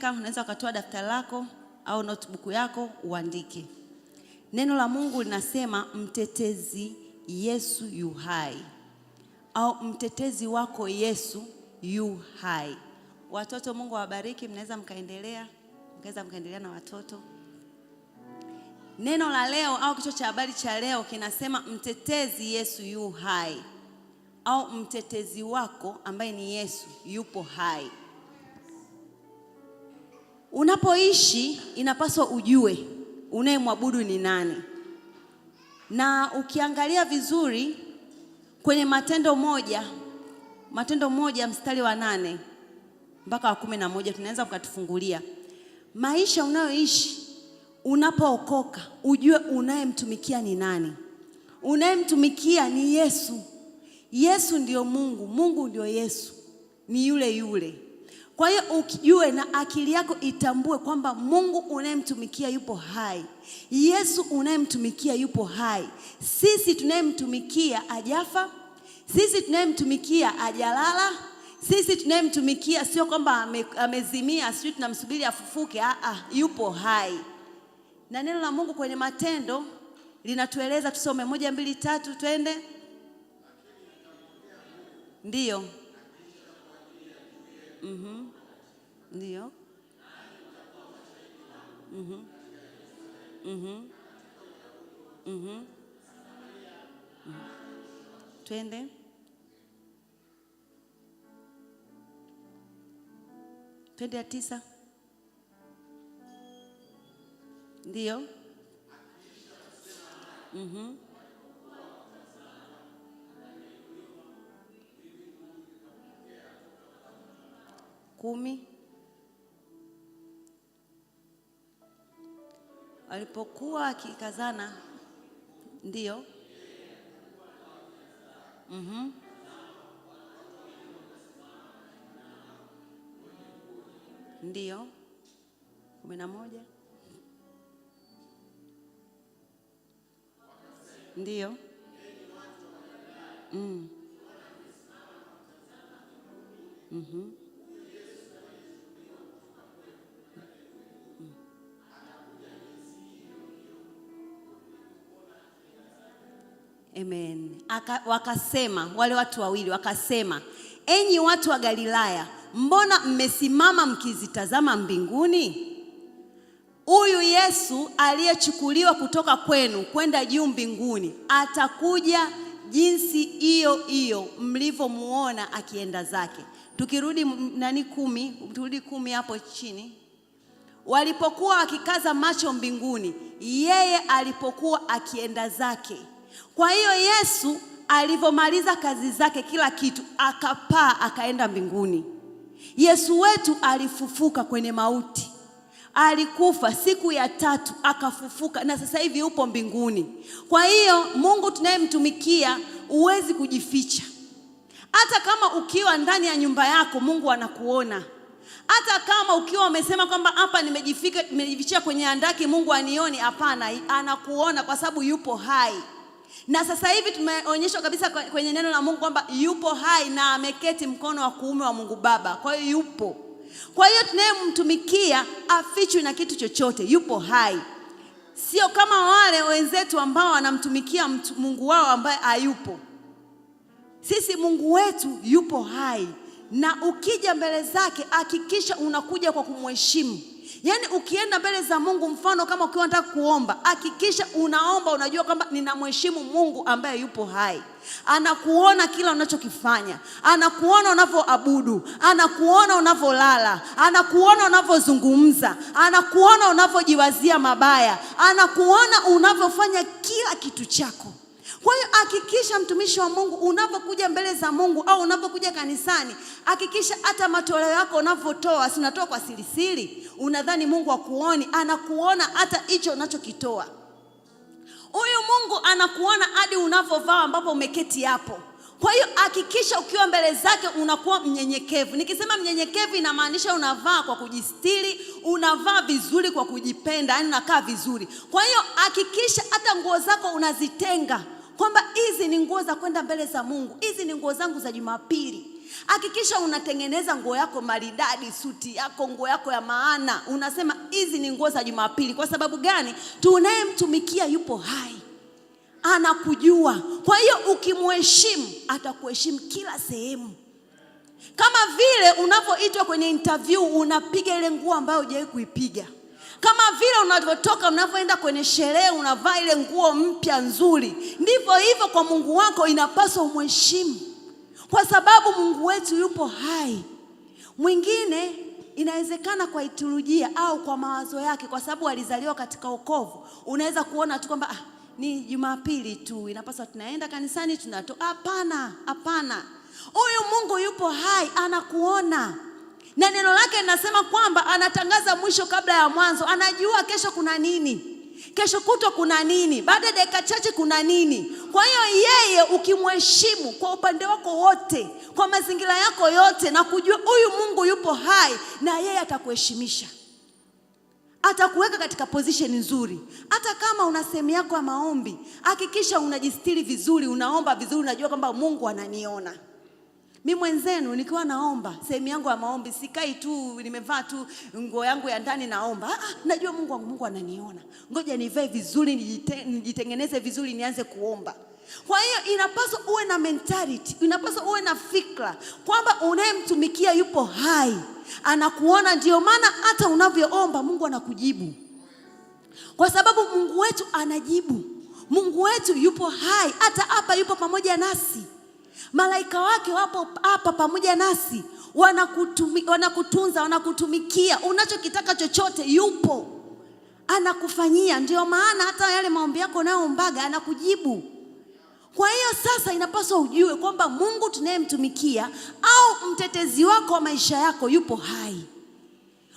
Unaandika, unaweza ukatoa daftari lako au notebook yako uandike. Neno la Mungu linasema mtetezi Yesu yu hai, au mtetezi wako Yesu yu hai. Watoto, Mungu awabariki, mnaweza mkaendelea, mkaweza mkaendelea na watoto. Neno la leo au kichwa cha habari cha leo kinasema mtetezi Yesu yu hai, au mtetezi wako ambaye ni Yesu yupo hai. Unapoishi inapaswa ujue unayemwabudu ni nani, na ukiangalia vizuri kwenye Matendo 1 mstari wa 8 mpaka wa 11, tunaweza ukatufungulia maisha unayoishi. Unapookoka ujue unayemtumikia ni nani. Unayemtumikia ni Yesu. Yesu ndio Mungu, Mungu ndio Yesu, ni yule yule. Kwa hiyo ukijue na akili yako itambue kwamba Mungu unayemtumikia yupo hai, Yesu unayemtumikia yupo hai. Sisi tunayemtumikia hajafa, sisi tunayemtumikia hajalala, sisi tunayemtumikia sio kwamba amezimia, sijui tunamsubiri afufuke. Aa, yupo hai. Na neno la Mungu kwenye Matendo linatueleza, tusome 1 2 3, twende. Ndiyo. Ndiyo. Twende. Twende ya 9. Ndiyo. 10. Walipokuwa akikazana, ndiyo. Ndiyo. 11. Ndiyo. Amen. Wakasema wale watu wawili wakasema, enyi watu wa Galilaya, mbona mmesimama mkizitazama mbinguni? Huyu Yesu aliyechukuliwa kutoka kwenu kwenda juu mbinguni atakuja jinsi hiyo hiyo mlivyomuona akienda zake. Tukirudi nani 10, turudi 10 hapo chini. Walipokuwa wakikaza macho mbinguni, yeye alipokuwa akienda zake. Kwa hiyo Yesu alivyomaliza kazi zake kila kitu, akapaa akaenda mbinguni. Yesu wetu alifufuka kwenye mauti. Alikufa siku ya 3 akafufuka, na sasa hivi yupo mbinguni. Kwa hiyo Mungu tunayemtumikia huwezi kujificha. Hata kama ukiwa ndani ya nyumba yako Mungu anakuona. Hata kama ukiwa umesema kwamba hapa nimejifichia kwenye andaki Mungu anioni, hapana, anakuona kwa sababu yupo hai. Na sasa hivi tumeonyeshwa kabisa kwenye neno la Mungu kwamba yupo hai na ameketi mkono wa kuume wa Mungu Baba. Kwa hiyo yupo. Kwa hiyo tunayemtumikia afichwi na kitu chochote, yupo hai. Sio kama wale wenzetu ambao wanamtumikia Mungu wao ambaye hayupo. Sisi Mungu wetu yupo hai. Na ukija mbele zake hakikisha unakuja kwa kumheshimu. Yaani ukienda mbele za Mungu, mfano kama ukiwa unataka kuomba, hakikisha unaomba unajua kwamba ninamheshimu Mungu ambaye yupo hai. Anakuona kila unachokifanya, anakuona unavyoabudu, anakuona unavyolala, anakuona unavyozungumza, anakuona unavyojiwazia mabaya, anakuona unavyofanya kila kitu chako. Kwa hiyo hakikisha mtumishi wa Mungu unapokuja mbele za Mungu au unapokuja kanisani, hakikisha hata matoleo yako unavyotoa, si unatoa kwa siri siri, unadhani Mungu hakuoni? Anakuona hata hicho unachokitoa. Huyu Mungu anakuona hadi unavovaa ambapo umeketi hapo. Kwa hiyo hakikisha ukiwa mbele zake unakuwa mnyenyekevu. Nikisema mnyenyekevu inamaanisha unavaa kwa kujistiri, unavaa vizuri kwa kujipenda, yani unakaa vizuri. Kwa hiyo hakikisha hata nguo zako unazitenga kwamba hizi ni nguo za kwenda mbele za Mungu, hizi ni nguo zangu za Jumapili. Hakikisha unatengeneza nguo yako maridadi, suti yako, nguo yako ya maana. Unasema hizi ni nguo za Jumapili. Kwa sababu gani? Tunayemtumikia yupo hai, anakujua. Kwa hiyo ukimheshimu, atakuheshimu kila sehemu. Kama vile unavyoitwa kwenye interview, unapiga ile nguo ambayo hujawahi kuipiga. Kama vile unavyotoka, unavyoenda kwenye sherehe, unavaa ile nguo mpya nzuri, ndivyo hivyo kwa Mungu wako inapaswa umheshimu, kwa sababu Mungu wetu yupo hai. Mwingine inawezekana kwa liturujia au kwa mawazo yake, kwa sababu alizaliwa katika wokovu, unaweza kuona tu kwamba ni Jumapili tu inapaswa tunaenda kanisani tunatoa. Hapana, hapana, huyu Mungu yupo hai, anakuona na neno lake linasema kwamba anatangaza mwisho kabla ya mwanzo. Anajua kesho kuna nini, kesho kutwa kuna nini, baada ya dakika chache kuna nini. Kwa hiyo yeye ukimheshimu kwa upande wako wote, kwa mazingira yako yote, na kujua huyu Mungu yupo hai, na yeye atakuheshimisha, atakuweka katika position nzuri. Hata kama una sehemu yako ya maombi, hakikisha unajistiri vizuri, unaomba vizuri, unajua kwamba Mungu ananiona. Mi mwenzenu nikiwa naomba sehemu yangu ya maombi, sikai tu nimevaa tu nguo yangu ya ndani naomba. Najua Mungu wangu, Mungu ananiona, ngoja nivae vizuri, nijitengeneze vizuri, nianze kuomba. Kwa hiyo inapaswa uwe na mentality, inapaswa uwe na fikra kwamba unayemtumikia yupo hai, anakuona. Ndio maana hata unavyoomba Mungu anakujibu, kwa sababu Mungu wetu anajibu. Mungu wetu yupo hai, hata hapa yupo pamoja nasi. Malaika wake wapo hapa pamoja nasi, wanakutunza, wanakutumikia. Unachokitaka chochote yupo anakufanyia. Ndio maana hata yale maombi yako unayoombaga anakujibu. Kwa hiyo sasa inapaswa ujue kwamba Mungu tunayemtumikia au mtetezi wako wa maisha yako yupo hai.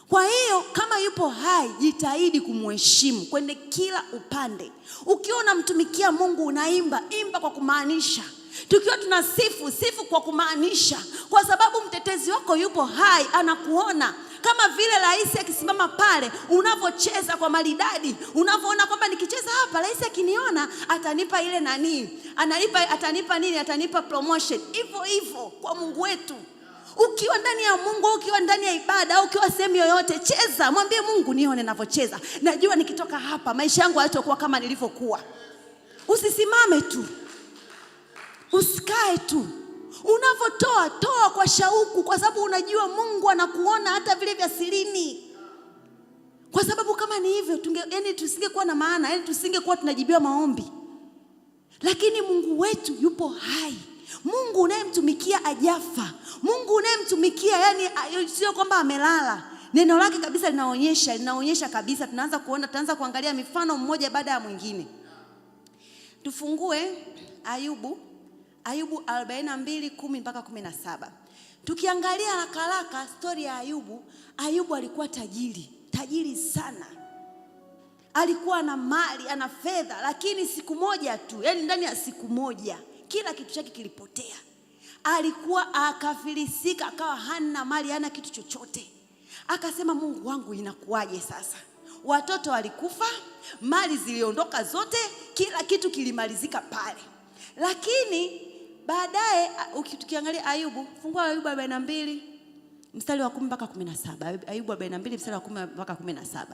Kwa hiyo kama yupo hai, jitahidi kumheshimu kwenye kila upande. Ukiwa unamtumikia Mungu unaimba, imba kwa kumaanisha. Tukiwa tunasifu, sifu kwa kumaanisha, kwa sababu mtetezi wako yupo hai, anakuona. Kama vile rais akisimama pale, unavyocheza kwa maridadi, unavyoona kwamba nikicheza hapa rais akiniona atanipa ile nani, ananipa, atanipa nini, atanipa promotion. Hivyo hivyo kwa Mungu wetu. Ukiwa ndani ya Mungu, ukiwa ndani ya ibada, au ukiwa sehemu yoyote, cheza, mwambie Mungu, nione ninavyocheza, najua nikitoka hapa maisha yangu hayatakuwa kama nilivyokuwa. Usisimame tu, usikae tu. Unavyotoa, toa kwa shauku, kwa sababu unajua Mungu anakuona hata vile vya sirini. Kwa sababu kama ni hivyo yani tusingekuwa na maana, yani tusingekuwa tunajibiwa maombi. Lakini Mungu wetu yupo hai. Mungu unayemtumikia ajafa. Mungu unayemtumikia yani sio kwamba amelala. Neno lake kabisa linaonyesha kabisa. Tunaanza kuona, tunaanza kuangalia mifano mmoja baada ya mwingine. Tufungue Ayubu 42:10 mpaka 17. Tukiangalia haraka haraka story ya Ayubu, Ayubu alikuwa tajiri, tajiri sana. Alikuwa na mali, ana fedha, lakini siku moja tu, yani ndani ya siku moja kila kitu chake kilipotea. Alikuwa akafilisika, akawa hana mali, hana kitu chochote. Akasema, Mungu wangu, inakuwaje sasa? Watoto walikufa, mali ziliondoka zote, kila kitu kilimalizika pale. Lakini baadaye tukiangalia Ayubu, fungua Ayubu 42 mstari wa 10 mpaka 17. Ayubu 42 mstari wa 10 mpaka 17.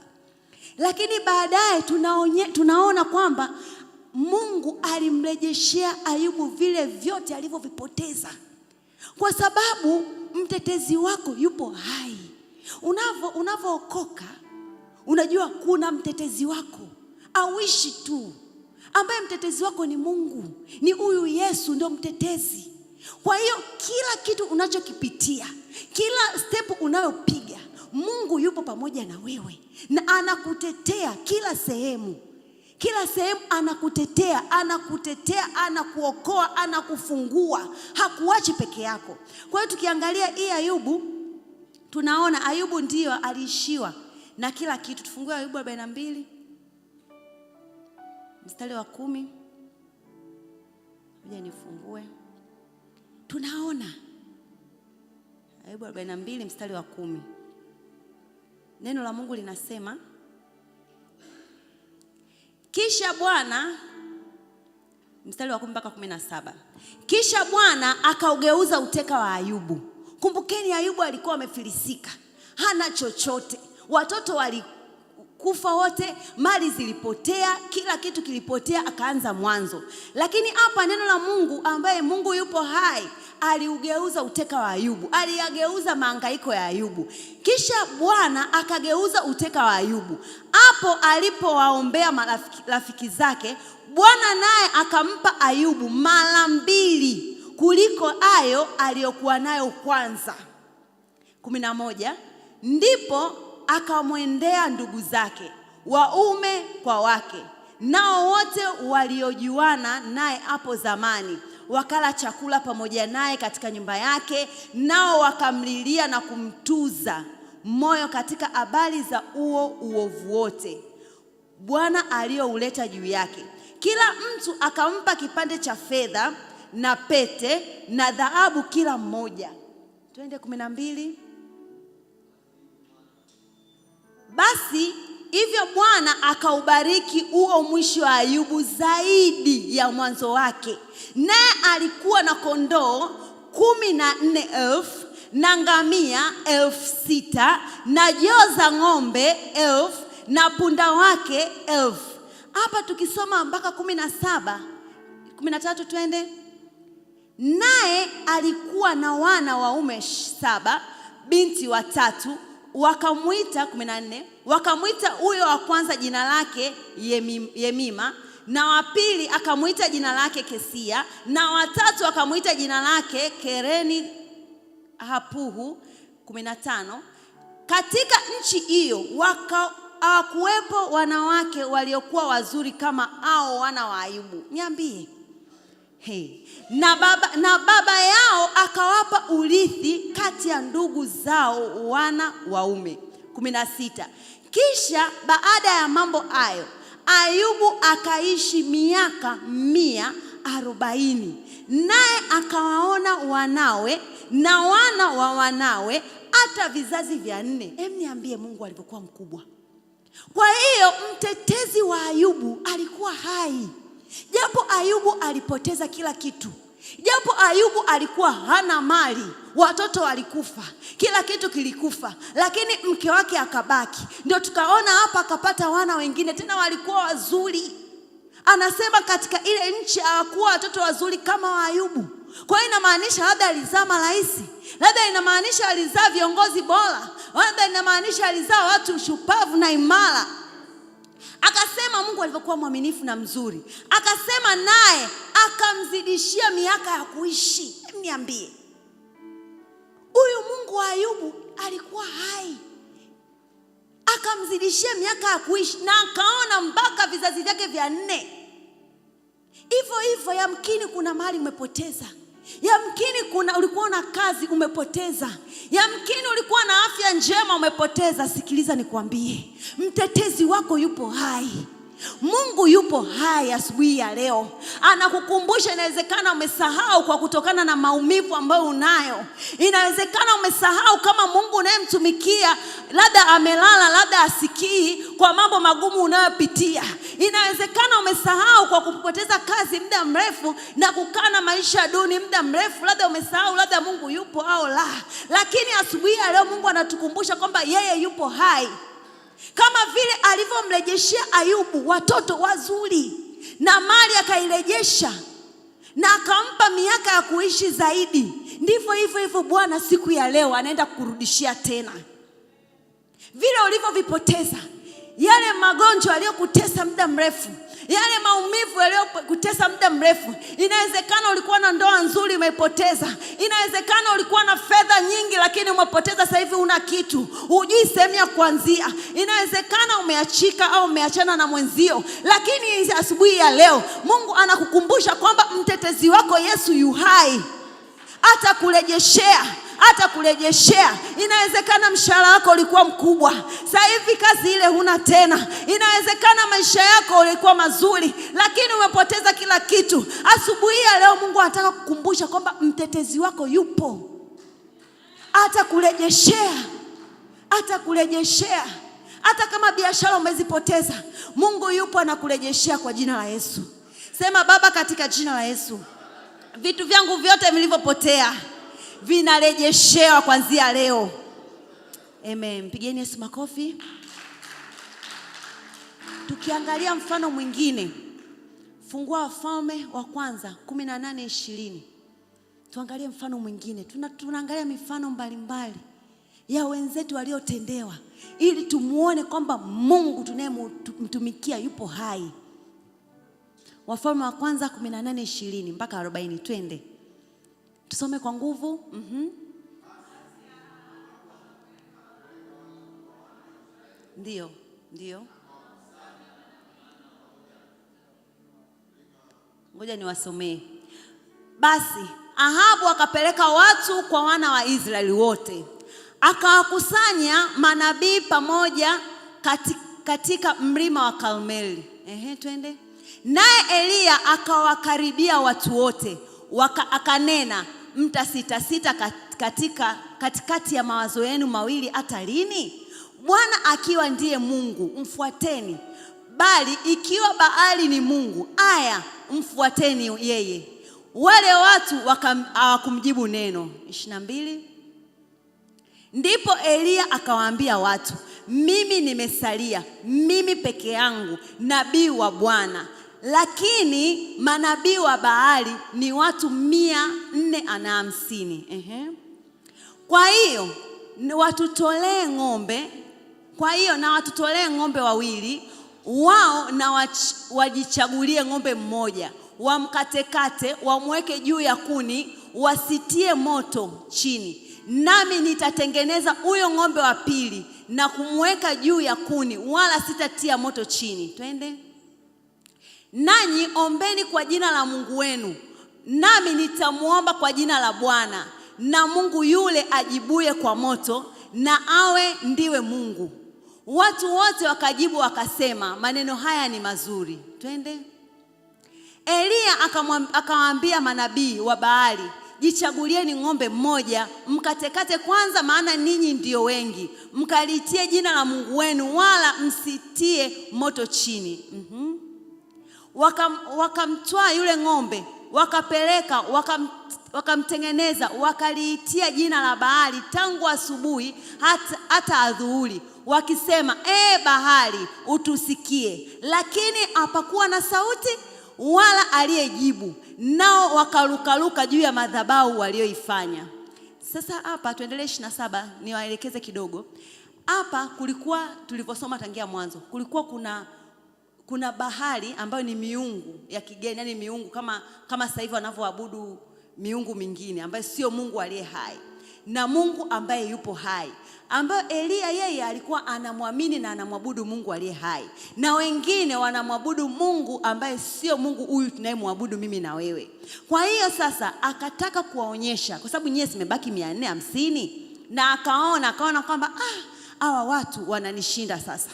Lakini baadaye tunaona kwamba Mungu alimrejeshea Ayubu vile vyote alivyovipoteza, kwa sababu mtetezi wako yupo hai. Unavookoka unajua kuna mtetezi wako, auishi tu, ambaye mtetezi wako ni Mungu, ni huyu Yesu ndio mtetezi. Kwa hiyo kila kitu unachokipitia, kila step unayopiga, Mungu yupo pamoja na wewe na anakutetea kila sehemu. Kila sehemu anakutetea, anakutetea, anakuokoa, anakufungua, hakuachi peke yako. Kwa hiyo tukiangalia hii Ayubu, tunaona Ayubu ndiyo aliishiwa na kila kitu. Tufungue Ayubu 42 mstari wa 10. Ngoja nifungue. Tunaona Ayubu 42 mstari wa 10. Neno la Mungu linasema, kisha Bwana Mstari wa 10 mpaka 17. Kisha Bwana akaugeuza uteka wa Ayubu. Kumbukeni, Ayubu alikuwa amefilisika, hana chochote, watoto walikufa wote, mali zilipotea, kila kitu kilipotea, akaanza mwanzo. Lakini hapa neno la Mungu, ambaye Mungu yupo hai, aliugeuza uteka wa Ayubu, aliyageuza mahangaiko ya Ayubu. Kisha Bwana akageuza uteka wa Ayubu hapo alipowaombea marafiki zake. Bwana naye akampa Ayubu mara mbili kuliko hayo aliyokuwa nayo kwanza. 11. Ndipo akamwendea ndugu zake waume kwa wake, nao wote waliojuana naye hapo zamani, wakala chakula pamoja naye katika nyumba yake, nao wakamlilia na kumtuza moyo katika habari za uo uovu wote Bwana aliouleta juu yake. Kila mtu akampa kipande cha fedha na pete na dhahabu kila mmoja. Twende 12. Basi hivyo Bwana akaubariki huo mwisho wa Ayubu zaidi ya mwanzo wake, naye alikuwa na kondoo 14,000 na ngamia 6,000 na joo za ng'ombe 1,000 na punda wake 1,000. Hapa tukisoma mpaka 17, 13, twende. Naye alikuwa na wana waume 7, binti 3. Wakamwita 14, wakamwita huyo wa kwanza jina lake Yemima, na wa pili akamwita jina lake Kesia, na wa tatu akamwita jina lake Kereni Hapuhu. 15. Katika nchi hiyo hawakuwepo wanawake waliokuwa wazuri kama hao wana wa Ayubu. Niambie. Hey. Na baba yao akawapa urithi kati ya ndugu zao wana waume. 16. Kisha baada ya mambo hayo Ayubu akaishi miaka 140, naye akawaona wanawe na wana wa wanawe hata vizazi vya 4. Hem, niambie Mungu alivyokuwa mkubwa. Kwa hiyo mtetezi wa Ayubu alikuwa hai. Japo Ayubu alipoteza kila kitu, japo Ayubu alikuwa hana mali, watoto walikufa, kila kitu kilikufa, lakini mke wake akabaki. Ndio tukaona hapa akapata wana wengine tena walikuwa wazuri. Anasema katika ile nchi hawakuwa watoto wazuri kama wa Ayubu. Kwa hiyo inamaanisha labda alizaa marais, labda inamaanisha alizaa viongozi bora, labda inamaanisha alizaa watu shupavu na imara. Akasema Mungu alivyokuwa mwaminifu na mzuri, akasema naye akamzidishia miaka ya kuishi. Niambie, huyu Mungu wa Ayubu alikuwa hai, akamzidishia miaka ya kuishi na akaona mpaka vizazi vyake vya 4. Hivyo hivyo, yamkini kuna mali umepoteza, yamkini kuna ulikuwa na kazi umepoteza, yamkini ulikuwa na afya njema umepoteza. Sikiliza nikwambie, mtetezi wako yupo hai. Mungu yupo hai asubuhi ya leo. Anakukumbusha, inawezekana umesahau kwa kutokana na maumivu ambayo unayo. Inawezekana umesahau kama Mungu unayemtumikia labda amelala, labda asikii kwa mambo magumu unayopitia. Inawezekana umesahau kwa kupoteza kazi muda mrefu na kukaa na maisha duni muda mrefu, labda umesahau labda Mungu yupo au la. Lakini asubuhi ya leo Mungu anatukumbusha kwamba yeye yupo hai. Kama vile alivyomrejeshea Ayubu watoto wazuri na mali akairejesha na akampa miaka ya kuishi zaidi, ndivyo hivyo hivyo Bwana siku ya leo anaenda kukurudishia tena vile ulivyovipoteza, yale magonjwa yaliyokutesa muda mrefu, yale maumivu yaliyokutesa muda mrefu. Inawezekana ulikuwa na ndoa nzuri umeipoteza, inawezekana ulikuwa na fedha nyingi lakini umepoteza, sasa hivi huna kitu, hujui sehemu ya kuanzia. Inawezekana umeachika au umeachana na mwenzio, lakini asubuhi ya leo Mungu anakukumbusha kwamba mtetezi wako Yesu yu hai, atakurejeshea, atakurejeshea. Inawezekana mshahara wako ulikuwa mkubwa, sasa hivi kazi ile huna tena. Inawezekana maisha yako ulikuwa mazuri, lakini umepoteza kila kitu. Asubuhi ya leo Mungu anataka kukumbusha kwamba mtetezi wako yupo, atakurejeshea, atakurejeshea. Hata kama biashara umezipoteza, Mungu yupo anakurejeshea kwa jina la Yesu. Sema, Baba, katika jina la Yesu, vitu vyangu vyote vilivyopotea vinarejeshewa kuanzia leo. Amen. Pigeni Yesu makofi. Tukiangalia mfano mwingine, fungua Wafalme wa Kwanza 18:20. Tuangalie mfano mwingine. Tunaangalia mifano mbalimbali ya wenzetu waliotendewa ili tumuone kwamba Mungu tunayemtumikia yupo hai. Wafalme wa Kwanza 18:20 mpaka 40, twende tusome kwa nguvu. Ndio, ndio. Ngoja niwasomee. Basi Ahabu akapeleka watu kwa wana wa Israeli wote, akawakusanya manabii pamoja katika mlima wa Karmeli. Ehe, twende. Naye Eliya akawakaribia watu wote, akanena, mtasitasita katikati ya mawazo yenu mawili hata lini? Bwana akiwa ndiye Mungu, mfuateni; bali ikiwa Baali ni mungu, aya, mfuateni yeye. Wale watu hawakumjibu neno. 22. Ndipo Eliya akawaambia watu, mimi nimesalia mimi peke yangu nabii wa Bwana, lakini manabii wa Baali ni watu 450. Ehe. Kwa hiyo watutolee ng'ombe, kwa hiyo na watutolee ng'ombe wawili wao na wajichagulie ng'ombe mmoja, wamkatekate, wamweke juu ya kuni, wasitie moto chini. Nami nitatengeneza huyo ng'ombe wa pili na kumweka juu ya kuni, wala sitatia moto chini. Twende. Nanyi ombeni kwa jina la Mungu wenu, nami nitamwomba kwa jina la Bwana, na Mungu yule ajibuye kwa moto, na awe ndiwe Mungu. Watu wote wakajibu wakasema, maneno haya ni mazuri. Twende. Eliya akawaambia manabii wa Baali, jichagulieni ng'ombe mmoja mkatekate kwanza, maana ninyi ndio wengi, mkalitie jina la Mungu wenu, wala msitie moto chini. Wakamtwaa yule ng'ombe wakapeleka wakamtengeneza, wakaliitia jina la Baali tangu asubuhi hata adhuhuri, wakisema, ee Bahali, utusikie. Lakini hapakuwa na sauti wala aliyejibu, nao wakarukaruka juu ya madhabahu walioifanya. Sasa hapa tuendelee 27, niwaelekeze kidogo. Hapa kulikuwa, tulivyosoma tangia mwanzo, kulikuwa kuna bahari ambayo ni miungu ya kigeni, yani miungu kama sasa hivi wanavyoabudu miungu mingine ambayo sio Mungu aliye hai, na Mungu ambaye yupo hai, ambayo Eliya yeye alikuwa anamwamini na anamwabudu Mungu aliye hai, na wengine wanamwabudu Mungu ambaye sio Mungu huyu tunayemwabudu mimi na wewe. Kwa hiyo sasa akataka kuwaonyesha, kwa sababu nyie zimebaki 450, na akaona kwamba hawa watu wananishinda sasa.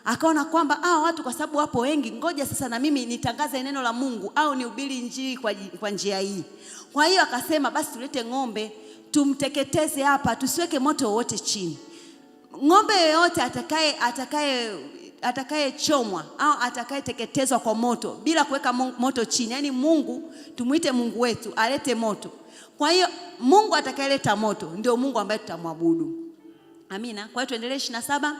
Akaona kwamba hawa watu kwa sababu wapo wengi, ngoja sasa na mimi nitangaze neno la Mungu au nihubiri injili kwa njia hii. Kwa hiyo akasema basi tulete ng'ombe tumteketeze hapa, tusiweke moto wowote chini. Ng'ombe yoyote atakayechomwa au atakayeteketezwa kwa moto bila kuweka moto chini, yaani Mungu tumuite Mungu wetu alete moto. Kwa hiyo Mungu atakayeleta moto ndio Mungu ambaye tutamwabudu. Amina. Kwa hiyo tuendelee 27.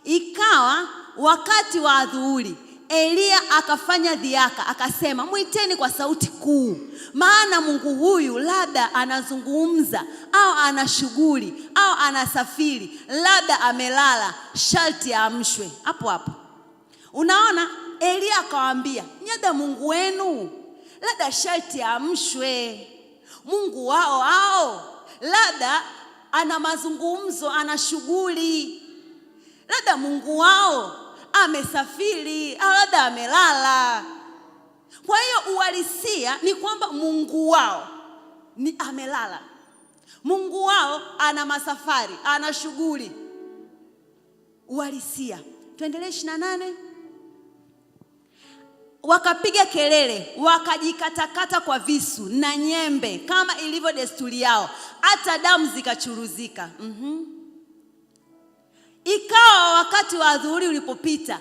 Ikawa wakati wa adhuhuri, Eliya akafanya dhiaka, akasema, mwiteni kwa sauti kuu, maana Mungu huyu labda anazungumza au ana shughuli au anasafiri, labda amelala, sharti aamshwe. Hapo hapo unaona, Eliya akawaambia, nyada Mungu wenu labda sharti aamshwe. Mungu wao hao labda ana mazungumzo, ana shughuli, labda Mungu wao amesafiri au labda amelala. Kwa hiyo uhalisia ni kwamba Mungu wao ni amelala, Mungu wao ana masafari, ana shughuli. Uhalisia. Tuendelee 28. Wakapiga kelele, wakajikatakata kwa visu na nyembe kama ilivyo desturi yao, hata damu zikachuruzika. Ikawa wakati wa adhuhuri ulipopita,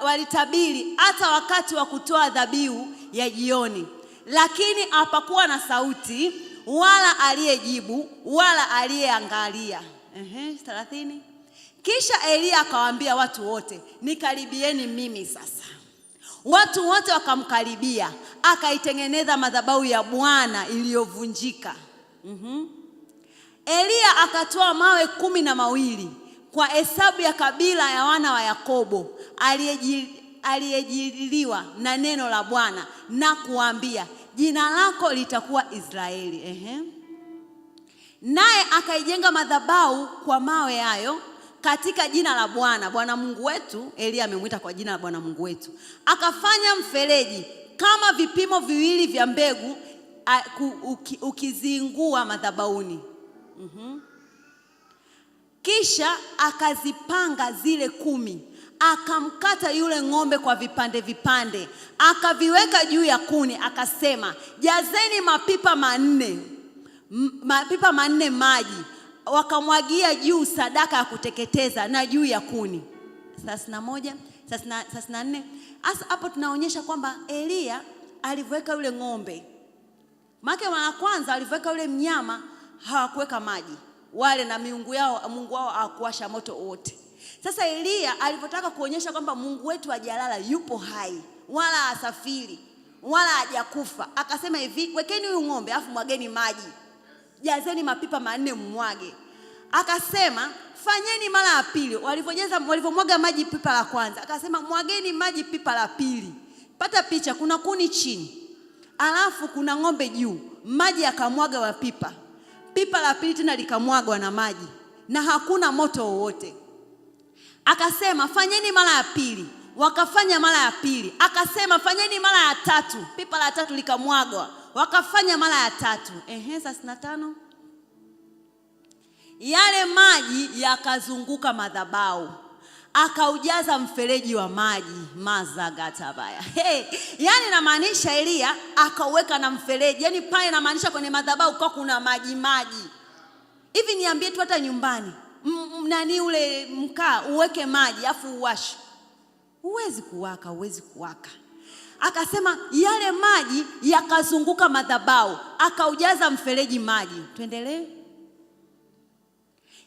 walitabiri hata wakati wa kutoa dhabihu ya jioni, lakini hapakuwa na sauti wala aliyejibu wala aliyeangalia. 30. Kisha Eliya akawaambia watu wote, nikaribieni mimi sasa. Watu wote wakamkaribia, akaitengeneza madhabahu ya Bwana iliyovunjika. Eliya akatoa mawe 12 kwa hesabu ya kabila ya wana wa Yakobo aliyejiliwa na neno la Bwana na kuambia, jina lako litakuwa Israeli. Naye akaijenga madhabahu kwa mawe hayo katika jina la Bwana, Bwana Mungu wetu. Eliya amemwita kwa jina la Bwana Mungu wetu. Akafanya mfereji kama vipimo viwili vya mbegu ukizingua madhabahuni. Kisha akazipanga zile 10, akamkata yule ng'ombe kwa vipande vipande, akaviweka juu ya kuni, akasema, jazeni mapipa manne maji. Wakamwagia juu sadaka ya kuteketeza na juu ya kuni. 31, 34. Hasa hapo tunaonyesha kwamba Eliya alivyoweka yule ng'ombe, maana mara kwanza alivyoweka yule mnyama hawakuweka maji wale, na miungu yao, Mungu wao hawakuwasha moto wote. Sasa Eliya alipotaka kuonyesha kwamba Mungu wetu hajalala, yupo hai, wala hasafiri, wala hajakufa, akasema hivi, wekeni huyu ng'ombe afu mwageni maji, jazeni mapipa 4 mmwage. Akasema fanyeni mara ya pili. Walivyomwaga maji pipa la kwanza, akasema mwageni maji pipa la pili. Pata picha, kuna kuni chini, alafu kuna ng'ombe juu, maji yakamwaga wa pipa. Pipa la pili tena likamwagwa na maji na hakuna moto wowote. Akasema fanyeni mara ya pili, wakafanya mara ya pili. Akasema fanyeni mara ya tatu, pipa la tatu likamwagwa, wakafanya mara ya tatu. 35. Yale maji yakazunguka madhabahu, akaujaza mfereji wa maji mazagatabaya. Hey, yani namaanisha Eliya akauweka na mfereji, yani pale namaanisha kwenye madhabahu kwa kuna maji maji. Hivi niambie tu, hata nyumbani nani ule mkaa uweke maji afu uwashe, huwezi kuwaka, huwezi kuwaka. Akasema yale maji yakazunguka madhabahu, akaujaza mfereji maji. Tuendelee.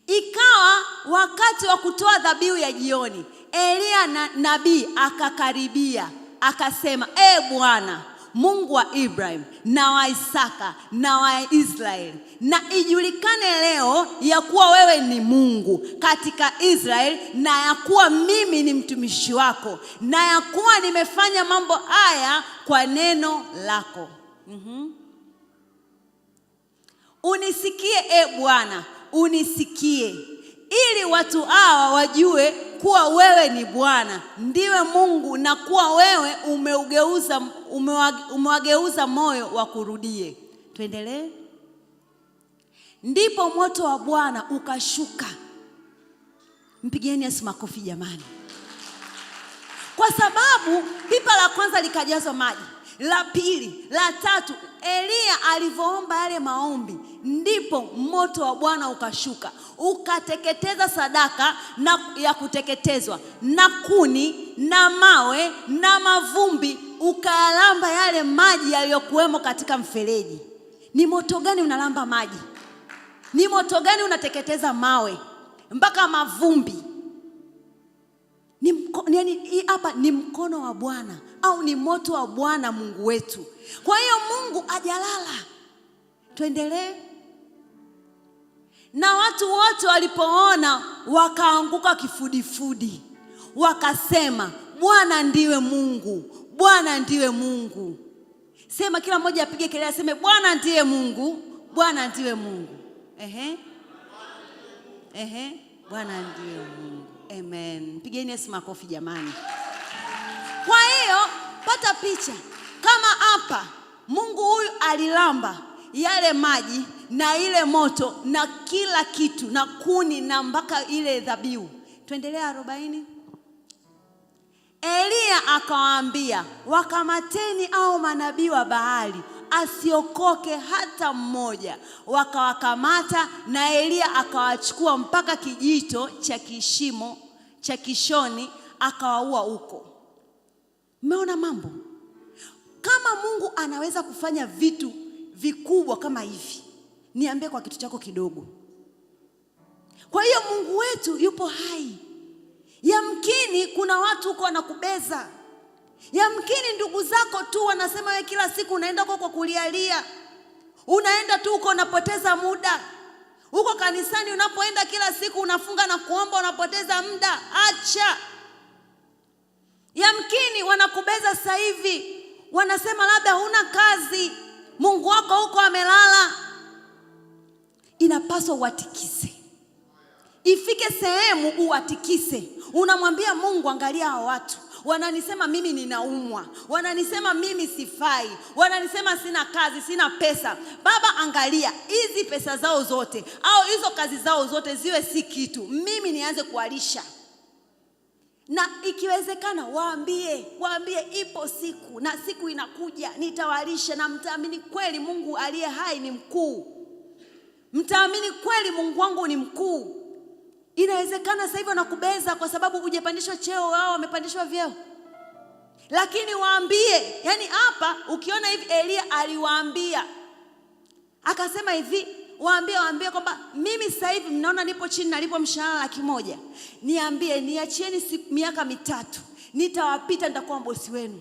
Ikawa wakati wa kutoa dhabihu ya jioni, Eliya na nabii akakaribia, akasema, E Bwana Mungu wa Ibrahim na wa Isaka na wa Israeli, na ijulikane leo ya kuwa wewe ni Mungu katika Israeli, na ya kuwa mimi ni mtumishi wako, na ya kuwa nimefanya mambo haya kwa neno lako. Unisikie e Bwana, unisikie, ili watu hawa wajue kuwa wewe ni Bwana, ndiwe Mungu, na kuwa wewe umewageuza moyo wakurudie. Tuendelee. Ndipo moto wa Bwana ukashuka. Mpigieni Yesu makofi jamani. Kwa sababu pipa la kwanza likajazwa maji, la pili, la tatu. Eliya alivyoomba yale maombi, ndipo moto wa Bwana ukashuka ukateketeza sadaka na ya kuteketezwa na kuni na mawe na mavumbi, ukayalamba yale maji yaliyokuwemo katika mfereji. Ni moto gani unalamba maji? Ni moto gani unateketeza mawe mpaka mavumbi? Yaani hapa ni mkono wa Bwana au ni moto wa Bwana Mungu wetu. Kwa hiyo Mungu hajalala. Tuendelee. Na watu wote walipoona wakaanguka kifudifudi, wakasema Bwana ndiwe Mungu, Bwana ndiwe Mungu. Sema, kila mmoja apige kelele aseme Bwana ndiye Mungu, Bwana ndiwe Mungu. Ehe. Ehe, Bwana ndiye Mungu. Amen. Pigeni Yesu makofi jamani. Kwa hiyo pata picha kama hapa Mungu huyu alilamba yale maji na ile moto na kila kitu na kuni na mpaka ile dhabihu. Tuendelea 40. Eliya akawaambia, wakamateni au manabii wa Baali, asiokoke hata mmoja. Wakawakamata na Eliya akawachukua mpaka kijito cha kishimo cha Kishoni, akawaua huko. Mmeona mambo? Kama Mungu anaweza kufanya vitu vikubwa kama hivi, niambie kwa kitu chako kidogo. Kwa hiyo Mungu wetu yupo hai. Yamkini kuna watu huko wanakubeza, yamkini ndugu zako tu wanasema wewe kila siku unaenda huko kwa kulialia, unaenda tu huko unapoteza muda huko kanisani unapoenda kila siku unafunga na kuomba, unapoteza muda. Acha. Yamkini wanakubeza sasa hivi, wanasema labda huna kazi, Mungu wako huko amelala. Inapaswa uwatikise, ifike sehemu uwatikise. Unamwambia Mungu, angalia hao watu wananisema mimi ninaumwa, wananisema mimi sifai, wananisema sina kazi, sina pesa. Baba, angalia hizi pesa zao zote au hizo kazi zao zote ziwe si kitu, mimi nianze kuwalisha na ikiwezekana waambie, waambie ipo siku na siku inakuja nitawalisha, na mtaamini kweli Mungu aliye hai ni mkuu, mtaamini kweli Mungu wangu ni mkuu. Inawezekana sasa hivi wanakubeza kwa sababu hujapandishwa cheo, wao wamepandishwa vyeo, lakini waambie. Yani hapa ukiona hivi, Eliya aliwaambia akasema hivi, waambie, waambie kwamba mimi sasa hivi mnaona nipo chini, nalipo mshahara 100,000, niambie, niachieni miaka 3, nitawapita, nitakuwa bosi wenu.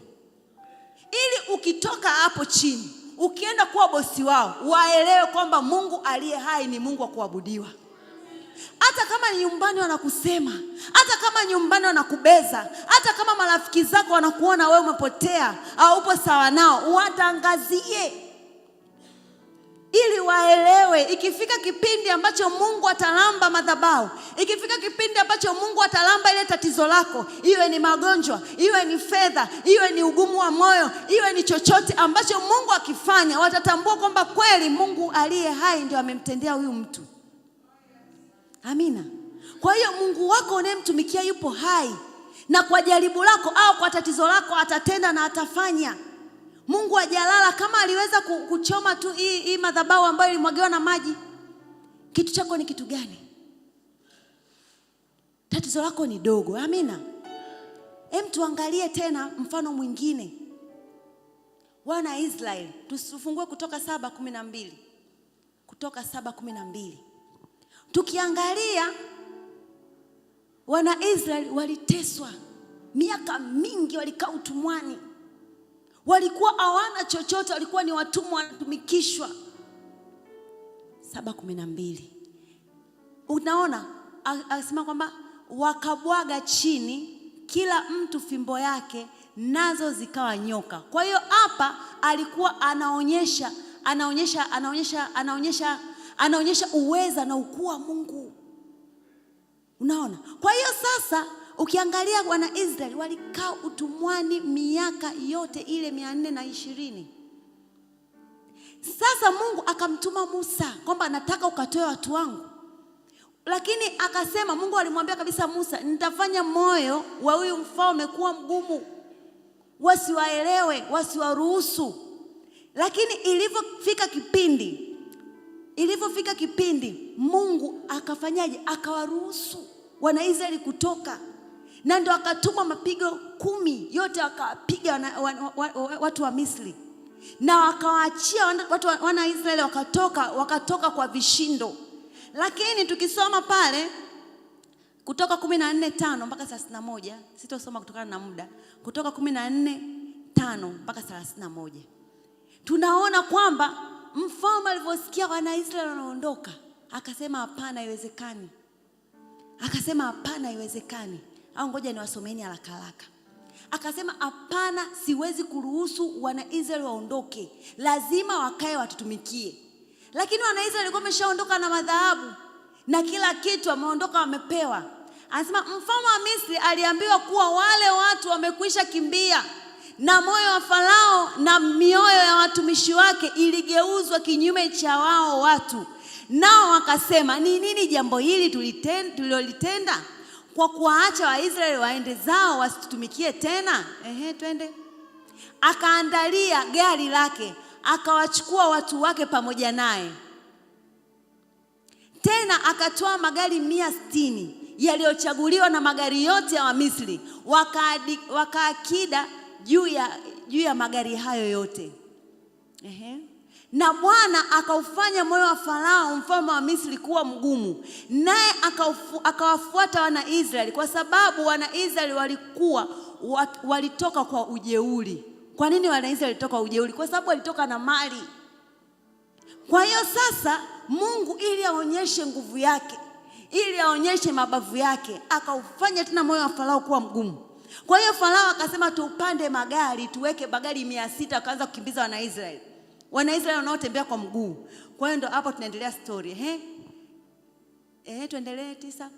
Ili ukitoka hapo chini ukienda kuwa bosi wao, waelewe kwamba Mungu aliye hai ni Mungu wa kuabudiwa. Hata kama nyumbani wanakusema, hata kama nyumbani wanakubeza, hata kama marafiki zako wanakuona wewe umepotea au upo sawa nao, watangazie ili waelewe. Ikifika kipindi ambacho Mungu atalamba madhabahu, ikifika kipindi ambacho Mungu atalamba ile tatizo lako, iwe ni magonjwa, iwe ni fedha, iwe ni ugumu wa moyo, iwe ni chochote ambacho Mungu akifanya, watatambua kwamba kweli Mungu aliye hai ndio amemtendea huyu mtu. Amina. Kwa hiyo Mungu wako unayemtumikia yupo hai, na kwa jaribu lako au kwa tatizo lako atatenda na atafanya. Mungu hajalala. Kama aliweza kuchoma tu hii madhabahu ambayo ilimwagiwa na maji, kitu chako ni kitu gani? Tatizo lako ni dogo. Amina. Hem, tuangalie tena mfano mwingine. Wana Israeli, tusifungue Kutoka 7:12. Kutoka 7:12. Tukiangalia wana Israeli waliteswa miaka mingi, walikaa utumwani, walikuwa hawana chochote, walikuwa ni watumwa wanatumikishwa. 7:12 unaona asema kwamba wakabwaga chini kila mtu fimbo yake, nazo zikawa nyoka. Kwa hiyo hapa alikuwa anaonyesha, anaonyesha, anaonyesha, anaonyesha, anaonyesha uweza na ukuu wa Mungu. Unaona? Kwa hiyo sasa ukiangalia wana Israeli walikaa utumwani miaka yote ile 420. Sasa Mungu akamtuma Musa kwamba nataka ukatoe watu wangu. Lakini akasema, Mungu alimwambia kabisa Musa, nitafanya moyo wa huyu mfalme kuwa mgumu, wasiwaelewe, wasiwaruhusu. Lakini ilivyofika kipindi Mungu akafanyaje? Akawaruhusu wana Israeli kutoka, na ndio akatuma mapigo 10 yote akawapiga watu wa Misri, na wakawaachia watu wana Israeli wakatoka kwa vishindo. Lakini tukisoma pale Kutoka 14:5 mpaka 31, sitosoma kutokana na muda. Kutoka 14:5 mpaka 31, tunaona kwamba mfalme alivyosikia wana Israeli wanaondoka, akasema hapana, haiwezekani. Akasema hapana, haiwezekani. Au ngoja niwasomeeni haraka haraka. Akasema hapana, siwezi kuruhusu wana Israeli waondoke, lazima wakae watutumikie. Lakini wana Israeli walikuwa wameshaondoka na madhahabu na kila kitu, wameondoka wamepewa. Anasema mfalme wa Misri aliambiwa kuwa wale watu wamekwisha kimbia, na moyo wa Farao na mioyo ya watumishi wake iligeuzwa kinyume cha wao watu. Nao wakasema, ni nini jambo hili tulilolitenda kwa kuwaacha Waisraeli waende zao wasitutumikie tena? Ehe, twende. Akaandalia gari lake, akawachukua watu wake pamoja naye. Tena akatoa magari 160 yaliyochaguliwa na magari yote ya Wamisri, wakaakida juu ya juu ya magari hayo yote. Ehe. Na Bwana akaufanya moyo wa Farao mfalme wa Misri kuwa mgumu, naye akawafuata wana Israeli, kwa sababu wana Israeli walikuwa walitoka kwa ujeuri. Kwa nini wana Israeli walitoka kwa ujeuri? Kwa sababu walitoka na mali. Kwa hiyo sasa Mungu ili aonyeshe nguvu yake, ili aonyeshe mabavu yake, akaufanya tena moyo wa Farao kuwa mgumu. Kwa hiyo Farao akasema tupande magari, tuweke magari 600, akaanza kukimbiza Wanaisraeli, Wanaisraeli wanaotembea kwa mguu. Kwa hiyo ndo hapo tunaendelea story. Tuendelee 9.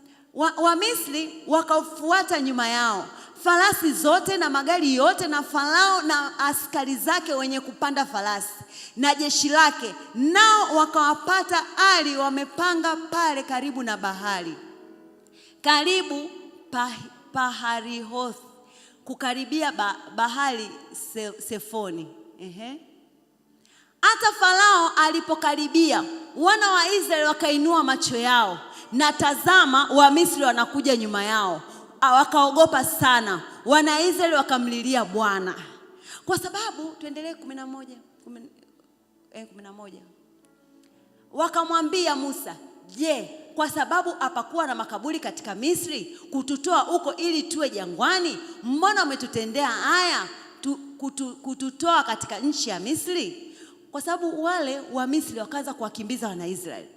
Wamisri wakafuata nyuma yao, farasi zote na magari yote na Farao na askari zake wenye kupanda farasi na jeshi lake, nao wakawapata ali wamepanga pale karibu na bahari, karibu Paharihoth, kukaribia bahari Sefoni. Hata Farao alipokaribia, wana wa Israeli wakainua macho yao, na tazama, Wamisri wanakuja nyuma yao, wakaogopa sana. Wana Israeli wakamlilia Bwana. Kwa sababu, tuendelee 11, 11. Wakamwambia Musa, je, kwa sababu hapakuwa na makaburi katika Misri kututoa huko ili tuwe jangwani? Mbona umetutendea haya kututoa katika nchi ya Misri? Kwa sababu wale wa Misri wakaanza kuwakimbiza Wanaisraeli.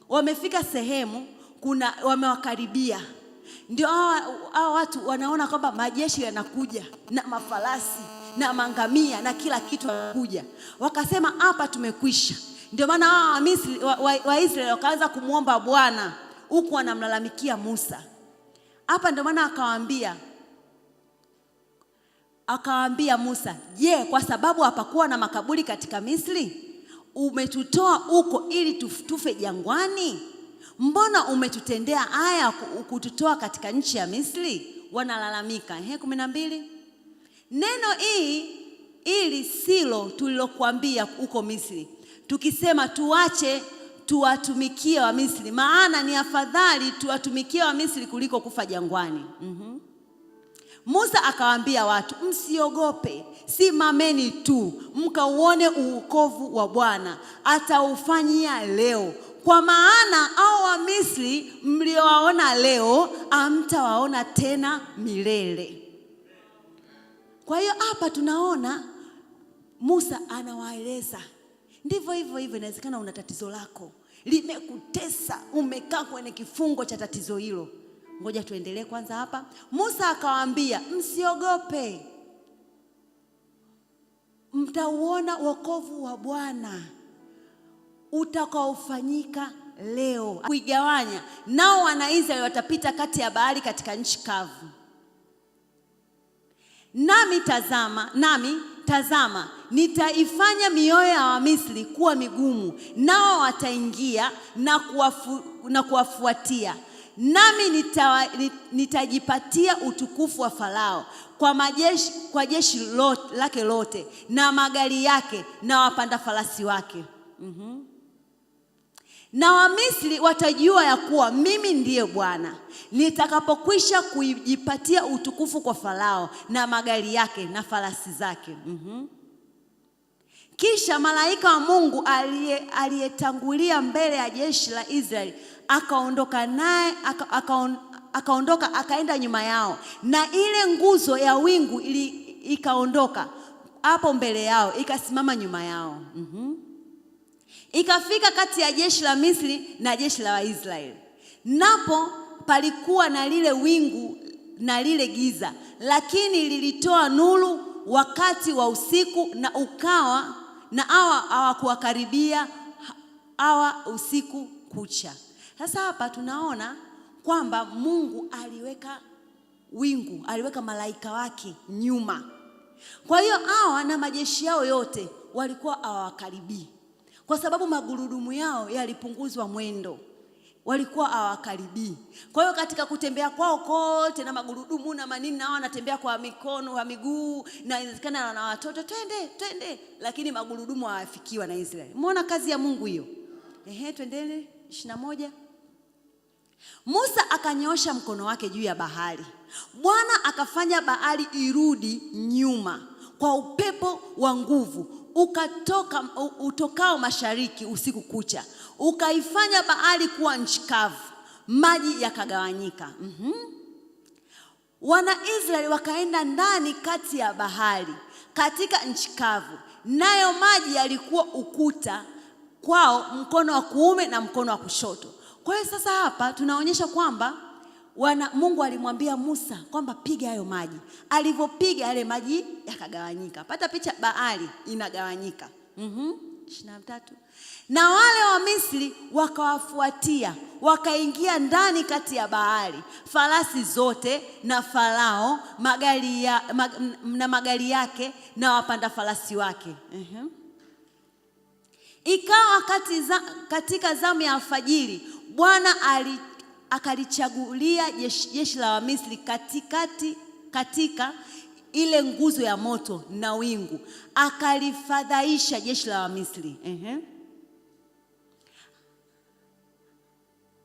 Wamefika sehemu kuna wamewakaribia, ndio hawa watu wanaona kwamba majeshi yanakuja na mafarasi na mangamia na kila kitu yanakuja, wakasema hapa tumekwisha. Ndio maana hawa Wamisri Waisraeli wakaanza kumwomba Bwana huku wanamlalamikia Musa. Hapa ndio maana akawaambia Musa, je, kwa sababu hapakuwa na makaburi katika Misri umetutoa huko ili tufe jangwani? Mbona umetutendea haya kututoa katika nchi ya Misri? Wanalalamika. 12. Neno hii ili silo tulilokuambia huko Misri, tukisema tuache tuwatumikie wa Misri, maana ni afadhali tuwatumikie wa Misri kuliko kufa jangwani. Musa akawaambia watu, msiogope, simameni tu mkauone uokovu wa Bwana ataufanyia leo, kwa maana hao wa Misri mliowaona leo hamtawaona tena milele. Kwa hiyo hapa tunaona Musa anawaeleza ndivyo hivyo hivyo. Inawezekana una tatizo lako limekutesa, umekaa kwenye kifungo cha tatizo hilo. Ngoja tuendelee kwanza hapa. Musa akawaambia, msiogope, mtauona wokovu wa Bwana utakaofanyika leo kuigawanya, nao Wanaisraeli watapita kati ya bahari katika nchi kavu. Nami tazama, nitaifanya mioyo ya Wamisri kuwa migumu, nao wataingia na kuwafuatia. Nami nitajipatia utukufu wa Farao kwa jeshi lake lote na magari yake na wapanda farasi wake. Na Wamisri watajua ya kuwa mimi ndiye Bwana nitakapokwisha kujipatia utukufu kwa Farao na magari yake na farasi zake. Kisha malaika wa Mungu aliyetangulia mbele ya jeshi la Israeli akaondoka naye akaondoka akaenda nyuma yao, na ile nguzo ya wingu ikaondoka hapo mbele yao ikasimama nyuma yao. Ikafika kati ya jeshi la Misri na jeshi la Waisraeli, napo palikuwa na lile wingu na lile giza, lakini lilitoa nuru wakati wa usiku, na ukawa na hawa hawakuwakaribia hawa usiku kucha. Sasa hapa tunaona kwamba Mungu aliweka wingu, aliweka malaika wake nyuma. Kwa hiyo hawa na majeshi yao yote walikuwa hawakaribii, kwa sababu magurudumu yao yalipunguzwa mwendo, walikuwa hawakaribii. Kwa hiyo katika kutembea kwao kote na magurudumu na manini, na wanatembea kwa mikono kwa miguu, na inawezekana na watoto, twende twende, lakini magurudumu hawafikiwa na Israeli. Umeona kazi ya Mungu hiyo? Ehe, twendele 21. Musa akanyoosha mkono wake juu ya bahari, Bwana akafanya bahari irudi nyuma kwa upepo wa nguvu ukatoka utokao mashariki usiku kucha, ukaifanya bahari kuwa nchi kavu, maji yakagawanyika. Wana Israeli wakaenda ndani kati ya bahari katika nchi kavu, nayo maji yalikuwa ukuta kwao mkono wa kuume na mkono wa kushoto. Kwa hiyo sasa hapa tunaonyesha kwamba Mungu alimwambia Musa kwamba piga hayo maji. Alivyopiga yale maji yakagawanyika. Pata picha, bahari inagawanyika. 23. Na wale wa Misri wakawafuatia, wakaingia ndani kati ya bahari, farasi zote na Farao na magari yake na wapanda farasi wake. Ikawa katika zamu ya alfajiri, Bwana akalichagulia jeshi la Wamisri katika ile nguzo ya moto na wingu, akalifadhaisha jeshi la Wamisri.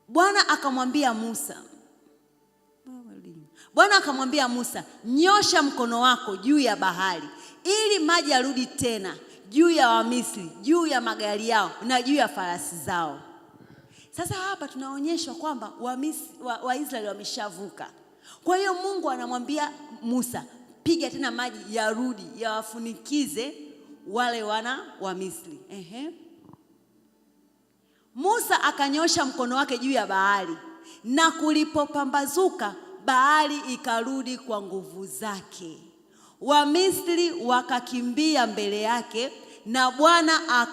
Bwana akamwambia Musa, Bwana akamwambia Musa, nyosha mkono wako juu ya bahari ili maji yarudi tena juu ya Wamisri, juu ya magari yao na juu ya farasi zao. Sasa hapa tunaonyeshwa kwamba Waisraeli wameshavuka. Kwa hiyo Mungu anamwambia Musa, piga tena maji yarudi yawafunikize wale wana wa Misri. Musa akanyosha mkono wake juu ya bahari, na kulipopambazuka bahari ikarudi kwa nguvu zake. Wamisri wakakimbia mbele yake, na Bwana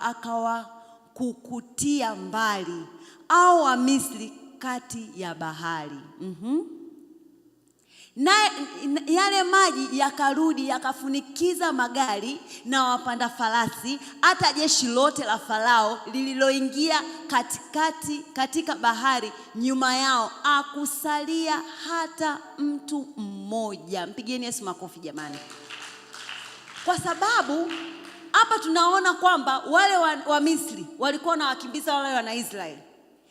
akawakukutia mbali au Wamisri kati ya bahari. Na yale maji yakarudi yakafunikiza magari na wapanda farasi, hata jeshi lote la Farao lililoingia katikati katika bahari nyuma yao, akusalia hata mtu mmoja. Mpigieni Yesu makofi jamani. Kwa sababu hapa tunaona kwamba wale wa Misri walikuwa wanawakimbiza wale wana Israeli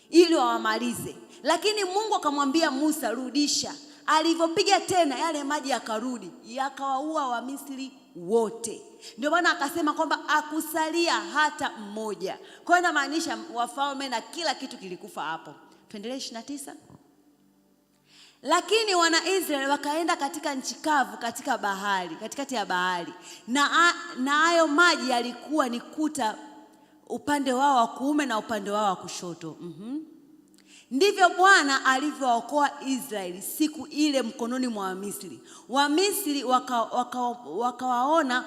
ili wawamalize, lakini Mungu akamwambia Musa, rudisha. Alivyopiga tena yale maji yakarudi yakawaua Wamisri wote. Ndio maana akasema kwamba akusalia hata mmoja. Kwa hiyo inamaanisha wafalme na kila kitu kilikufa hapo. Tuendelee 29. Lakini wana Israeli wakaenda katika nchi kavu katika bahari, katikati ya bahari. Na hayo maji yalikuwa ni kuta upande wao wa kuume na upande wao wa kushoto. Ndivyo Bwana alivyowaokoa Israeli siku ile mkononi mwa Wamisri. Wamisri wakawaona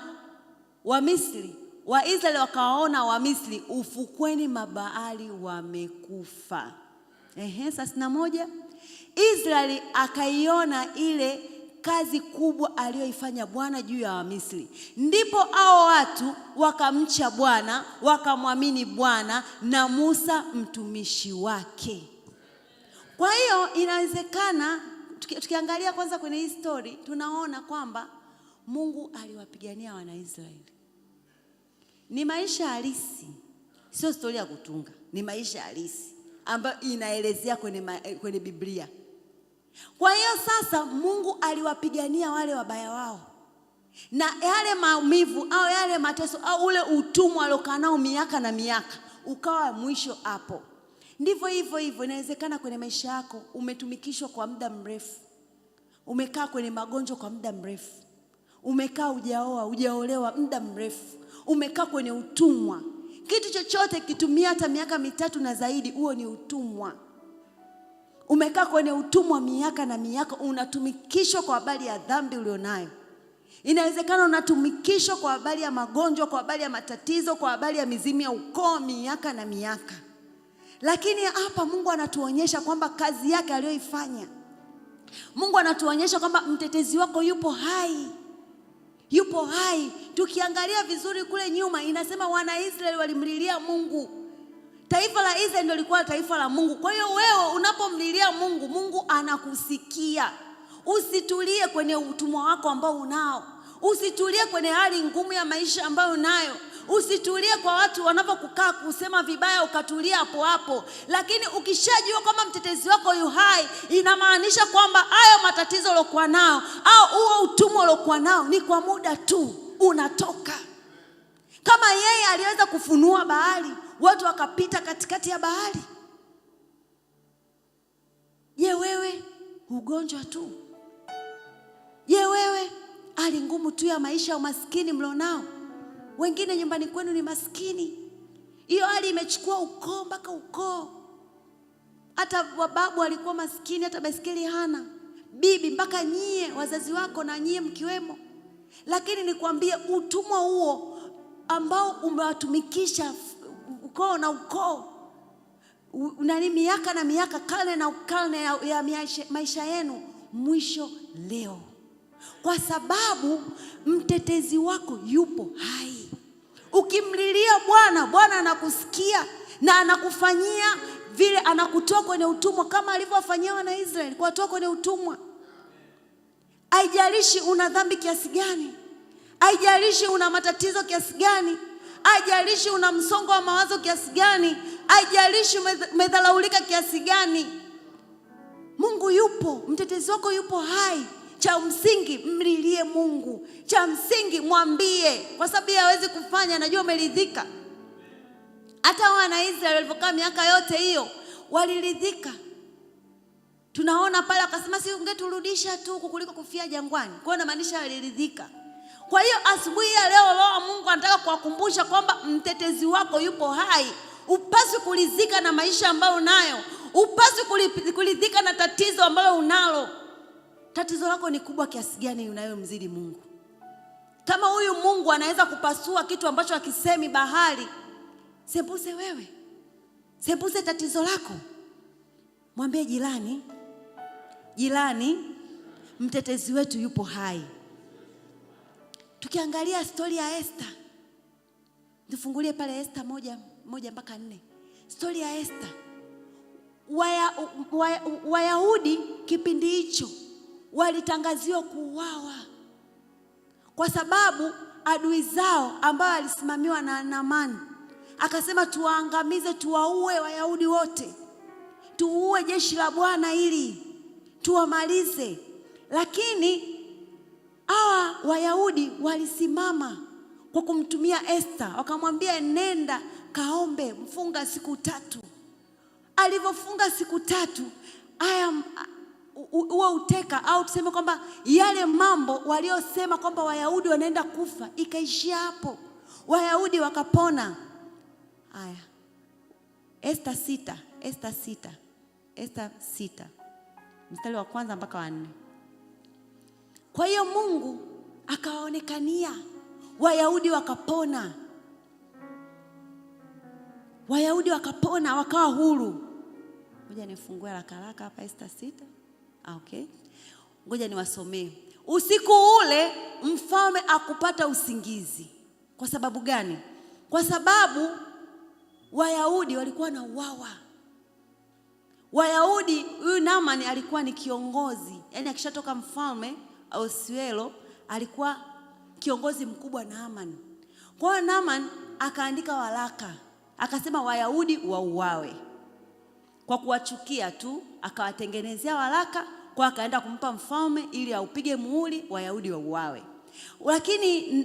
Wamisri, Waisraeli wakawaona Wamisri ufukweni mabahari wamekufa. 31. Israeli akaiona ile kazi kubwa aliyoifanya Bwana juu ya Wamisri. Ndipo hao watu wakamcha Bwana, wakamwamini Bwana na Musa mtumishi wake. Kwa hiyo inawezekana tukiangalia kwanza kwenye hii story tunaona kwamba Mungu aliwapigania Wanaisraeli. Ni maisha halisi, sio story ya kutunga, ni maisha halisi ambayo inaelezea kwenye Biblia. Kwa hiyo sasa Mungu aliwapigania wale wabaya wao, na yale maumivu au yale mateso au ule utumwa aliokaa nao miaka na miaka ukawa mwisho hapo. Ndivyo hivyo hivyo inawezekana kwenye maisha yako umetumikishwa kwa muda mrefu, umekaa kwenye magonjwa kwa muda mrefu, umekaa hujaoa, hujaolewa muda mrefu, umekaa kwenye utumwa. Kitu chochote kitumia hata miaka 3 na zaidi, huo ni utumwa. Umekaa kwenye utumwa miaka na miaka, unatumikishwa kwa habari ya dhambi ulionayo. Inawezekana unatumikishwa kwa habari ya magonjwa, kwa habari ya matatizo, kwa habari ya mizimu ya ukoo miaka na miaka. Lakini hapa Mungu anatuonyesha kwamba kazi yake aliyoifanya, Mungu anatuonyesha kwamba mtetezi wako yupo hai. Yupo hai. Tukiangalia vizuri kule nyuma inasema wana Israeli walimlilia Mungu. Taifa la Israeli ndio lilikuwa taifa la Mungu. Kwa hiyo wewe unapomlilia Mungu, Mungu anakusikia. Usitulie kwenye utumwa wako ambao unao. Usitulie kwenye hali ngumu ya maisha ambayo unayo. Usitulie kwa watu wanapokukaa kusema vibaya ukatulia hapo hapo. Lakini ukishajua kwamba mtetezi wako yu hai, inamaanisha kwamba hayo matatizo uliokuwa nayo au huo utumwa uliokuwa nao ni kwa muda tu, unatoka. Kama yeye aliweza kufunua bahari, watu wakapita katikati ya bahari, je, wewe ugonjwa tu? Je, wewe hali ngumu tu ya maisha ya umaskini mlionao? Wengine nyumbani kwenu ni maskini, hiyo hali imechukua ukoo mpaka ukoo. Hata wababu walikuwa maskini, hata baiskeli hana, bibi mpaka nyie wazazi wako na nyie mkiwemo. Lakini nikwambie, utumwa huo ambao umewatumikisha ukoo na ukoo nani miaka na miaka, karne na karne ya maisha yenu, mwisho leo, kwa sababu mtetezi wako yupo hai. Ukimlilia Bwana, Bwana anakusikia na anakufanyia vile, anakutoa kwenye utumwa kama alivyowafanyia wana Israeli, kuwatoa kwenye utumwa. Haijalishi una dhambi kiasi gani, haijalishi una matatizo kiasi gani, haijalishi una msongo wa mawazo kiasi gani, haijalishi umedharaulika kiasi gani, Mungu yupo, mtetezi wako yupo hai. Cha msingi mlilie Mungu, cha msingi mwambie, kwa sababu yeye hawezi kufanya, najua umeridhika. Hata wana Israeli walivyokaa miaka yote hiyo waliridhika. Tunaona pale wakasema, si ungeturudisha tu kuliko kufia jangwani. Kwa hiyo inamaanisha waliridhika. Kwa hiyo asubuhi ya leo Roho wa Mungu anataka kuwakumbusha kwamba mtetezi wako yupo hai. Upaswi kuridhika na maisha ambayo unayo, upaswi kuridhika na tatizo ambalo unalo. Tatizo lako ni kubwa kiasi gani unayomzidi Mungu? Kama huyu Mungu anaweza kupasua kitu ambacho hakisemi bahari, sembuse wewe, sembuse tatizo lako. Mwambie jirani, jirani, mtetezi wetu yupo hai. Tukiangalia stori ya Esther, tufungulie pale Esther 1:1 mpaka 4. Stori ya Esther, Wayahudi kipindi hicho walitangaziwa kuuawa kwa sababu adui zao ambao alisimamiwa na Naamani akasema, tuwaangamize, tuwaue Wayahudi wote, tuue jeshi la Bwana ili tuwamalize. Lakini hawa Wayahudi walisimama kwa kumtumia Esther, wakamwambia nenda kaombe, mfunga siku 3. Alivyofunga siku 3, haya huo uteka au tuseme kwamba yale mambo waliosema kwamba Wayahudi wanaenda kufa ikaishia hapo, Wayahudi wakapona. Haya, Esther 6, Esther 6, Esther 6 mstari wa 1 mpaka wa 4. Kwa hiyo Mungu akawaonekania Wayahudi wakapona, Wayahudi wakapona wakawa huru. Ngoja nifungue haraka haraka hapa Esther 6. Okay, ngoja niwasomee. Usiku ule mfalme akupata usingizi. Kwa sababu gani? Kwa sababu Wayahudi walikuwa na uwawa. Wayahudi, huyu Naamani alikuwa ni kiongozi, yaani akishatoka mfalme Ahasuero alikuwa kiongozi mkubwa Naamani. Kwa hiyo Naamani akaandika waraka akasema Wayahudi wauawe. Kwa kuwachukia tu akawatengenezea waraka, kwa akaenda kumpa mfalme ili aupige muhuri Wayahudi wauawe. Lakini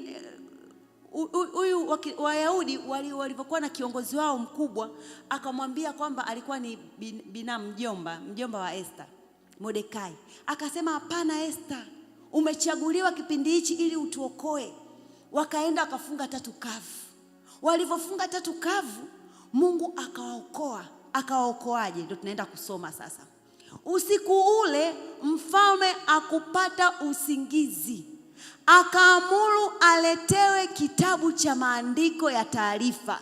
huyu Wayahudi walivyokuwa na kiongozi wao mkubwa akamwambia kwamba alikuwa ni binamu mjomba wa Esther, Mordekai. Akasema hapana Esther, umechaguliwa kipindi hichi ili utuokoe. Wakaenda wakafunga 3 kavu. Walivyofunga 3 kavu, Mungu akawaokoa. Akawaokoaje? Ndio tunaenda kusoma sasa. Usiku ule mfalme akupata usingizi, akaamuru aletewe kitabu cha maandiko ya taarifa,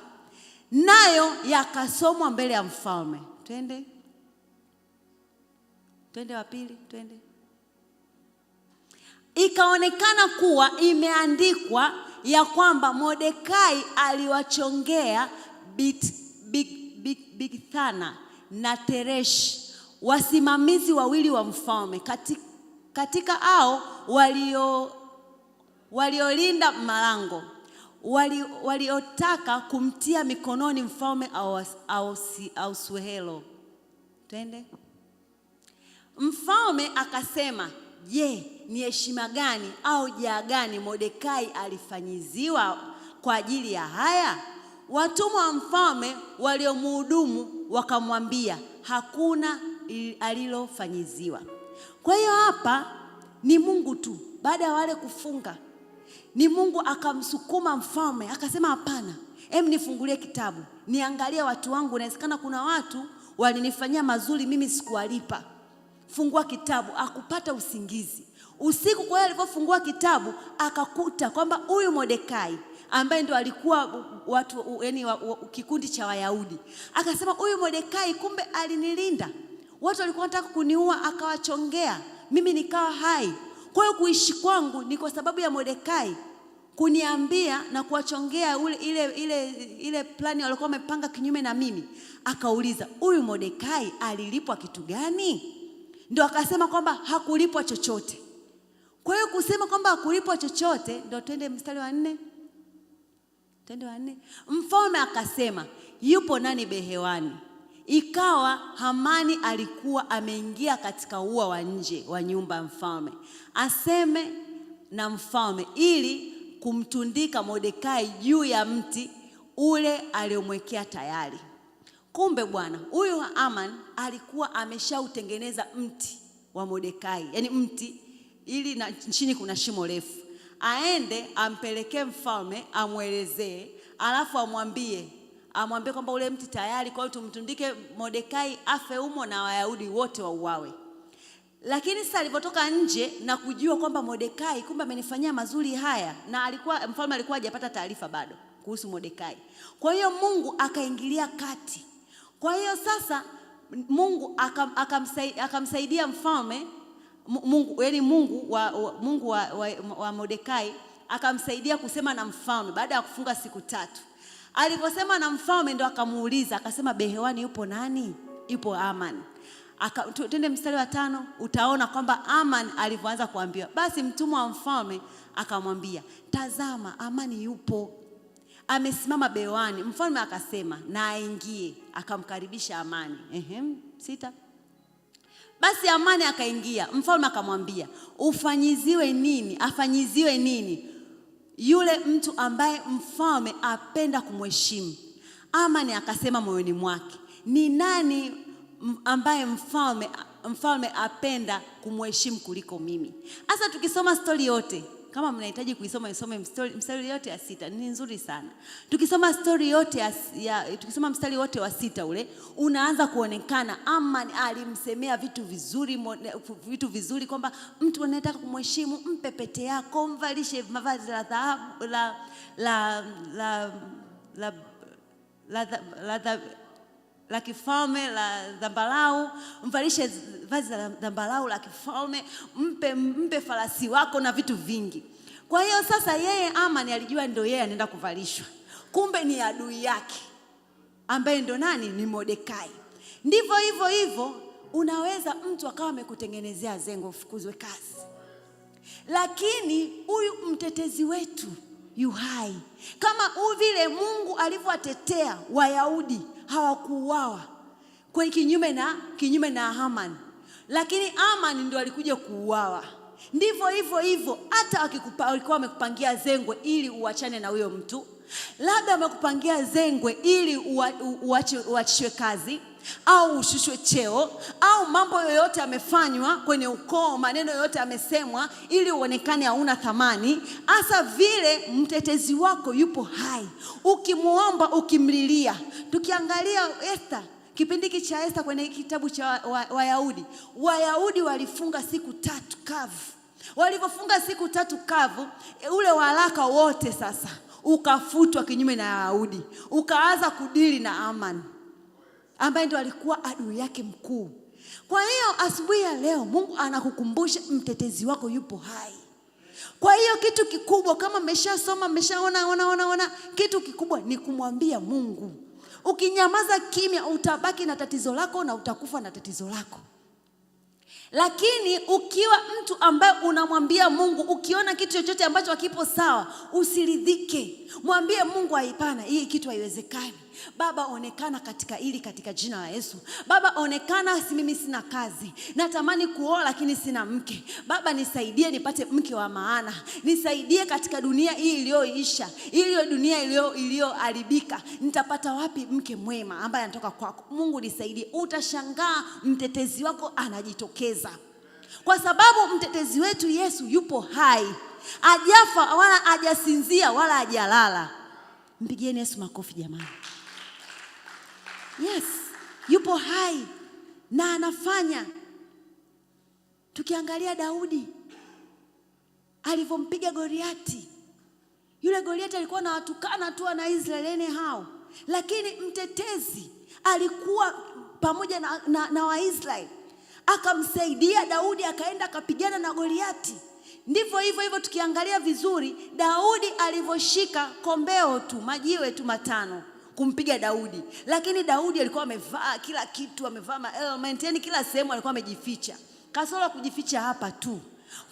nayo yakasomwa mbele ya mfalme. Twende, twende wa pili, twende. Ikaonekana kuwa imeandikwa ya kwamba Mordekai aliwachongea Bigthana na Teresh, wasimamizi wawili wa mfalme, katika hao waliolinda malango, waliotaka kumtia mikononi mfalme Ahasuero. Twende. Mfalme akasema, je, ni heshima gani au jaa gani Mordekai alifanyiziwa kwa ajili ya haya? Watumwa wa mfalme waliomuhudumu wakamwambia, hakuna alilofanyiziwa. Kwa hiyo hapa ni Mungu tu, baada ya wale kufunga, ni Mungu akamsukuma mfalme akasema, hapana, em, nifungulie kitabu niangalie watu wangu, inawezekana kuna watu walinifanyia mazuri, mimi sikuwalipa. Fungua kitabu, akupata usingizi usiku. Kwa hiyo alipofungua kitabu akakuta kwamba huyu Mordekai ambaye ndo alikuwa watu yani kikundi cha Wayahudi, akasema huyu Mordekai kumbe alinilinda, watu walikuwa wanataka kuniua, akawachongea mimi nikawa hai. Kwa hiyo kuishi kwangu ni kwa sababu ya Mordekai kuniambia na kuwachongea ule, ile, ile, ile plani walikuwa wamepanga kinyume na mimi. Akauliza, huyu Mordekai alilipwa kitu gani? Ndio akasema kwamba hakulipwa chochote. Kwa hiyo kusema kwamba hakulipwa chochote, ndio twende mstari wa 4. Twende wa 4. Mfalme akasema, yupo nani behewani? Ikawa Hamani alikuwa ameingia katika ua wa nje wa nyumba ya mfalme, aseme na mfalme ili kumtundika Mordekai juu ya mti ule aliomwekea tayari. Kumbe bwana huyu Haman alikuwa ameshautengeneza mti wa Mordekai, yani mti ili na chini kuna shimo refu, aende ampelekee mfalme, amwelezee, alafu amwambie kwamba ule mti tayari, kwa hiyo tumtundike Mordekai afe humo na Wayahudi wote wauawe. Lakini sasa alipotoka nje na kujua kwamba Mordekai kumbe amenifanyia mazuri haya, na alikuwa mfalme alikuwa hajapata taarifa bado kuhusu Mordekai. Kwa hiyo Mungu akaingilia kati. Kwa hiyo sasa Mungu akamsaidia mfalme, Mungu, yani Mungu wa Mordekai akamsaidia kusema na mfalme baada ya kufunga siku 3. Aliposema na mfalme ndo akamuuliza, akasema behewani yupo nani? Yupo Haman. Twende mstari wa 5, utaona kwamba Haman alivyoanza kuambiwa. Basi mtumwa wa mfalme akamwambia, tazama Haman yupo amesimama bewani. Mfalme akasema na aingie, akamkaribisha Haman. 6. Basi Haman akaingia. Mfalme akamwambia, ufanyiziwe nini? Afanyiziwe nini yule mtu ambaye mfalme apenda kumheshimu? Haman akasema moyoni mwake, ni nani ambaye mfalme apenda kumheshimu kuliko mimi? Sasa tukisoma story yote, kama mnahitaji kuisoma isome mstari yote ya 6, ni nzuri sana. Tukisoma story yote ya, tukisoma mstari wote wa 6 ule, unaanza kuonekana Haman alimsemea vitu vizuri, vitu vizuri kwamba mtu anayetaka kumheshimu mpe pete yako, mvalishe mavazi la dhahabu, la, la, la, la, la, la, la, la kifalme la dhambarau, mvalishe vazi la dhambarau la kifalme, mpe farasi wako na vitu vingi. Kwa hiyo sasa yeye Haman alijua ndio yeye anaenda kuvalishwa, kumbe ni adui yake ambaye ndo nani? Ni Mordekai. Ndivyo hivyo hivyo unaweza mtu akawa amekutengenezea zengo ufukuzwe kazi, lakini huyu mtetezi wetu yu hai. Kama vile Mungu alivyowatetea Wayahudi hawakuuawa kwa kinyume na Haman, lakini Haman ndio alikuja kuuawa. Ndivyo hivyo hivyo hata walikuwa wamekupangia zengwe ili uachane na huyo mtu, labda wamekupangia zengwe ili uachishwe kazi au ushushwe cheo au mambo yoyote yamefanywa kwenye ukoo, maneno yoyote yamesemwa ili uonekane hauna thamani. Hasa vile mtetezi wako yupo hai, ukimuomba, ukimlilia. Tukiangalia Esther, kipindi hiki cha Esther kwenye kitabu cha Wayahudi, Wayahudi walifunga siku 3 kavu. Walipofunga siku 3 kavu, ule waraka wote sasa ukafutwa kinyume na Wayahudi, ukaanza kudili na Haman ambaye ndo alikuwa adui yake mkuu. Kwa hiyo asubuhi ya leo Mungu anakukumbusha mtetezi wako yupo hai. Kwa hiyo kitu kikubwa, kama mmeshasoma, mmeshaona, ona, ona, ona, kitu kikubwa ni kumwambia Mungu. Ukinyamaza kimya utabaki na tatizo lako na utakufa na tatizo lako. Lakini ukiwa mtu ambaye unamwambia Mungu, ukiona kitu chochote ambacho hakipo sawa, usiridhike. Mwambie Mungu, hapana, hii kitu haiwezekani. Baba onekana katika hili, katika jina la Yesu. Baba onekana, si mimi sina kazi, natamani kuoa lakini sina mke. Baba nisaidie nipate mke wa maana, nisaidie katika dunia hii iliyoisha, iliyo dunia iliyoharibika, nitapata wapi mke mwema ambaye anatoka kwako? Mungu nisaidie. Utashangaa mtetezi wako anajitokeza, kwa sababu mtetezi wetu Yesu yupo hai, hajafa wala hajasinzia wala hajalala. Mpigieni Yesu makofi jamani. Yes, yupo hai na anafanya. Tukiangalia Daudi alivyompiga Goliati, yule Goliati alikuwa anawatukana tu na Israeli hao, lakini mtetezi alikuwa pamoja na Waisraeli akamsaidia Daudi, akaenda akapigana na Goliati. Ndivyo hivyo hivyo, tukiangalia vizuri Daudi alivyoshika kombeo tu, majiwe tu 5 kumpiga Daudi, lakini Daudi alikuwa amevaa kila kitu, amevaa ma-element, yani kila sehemu alikuwa amejificha, kasoro kujificha hapa tu.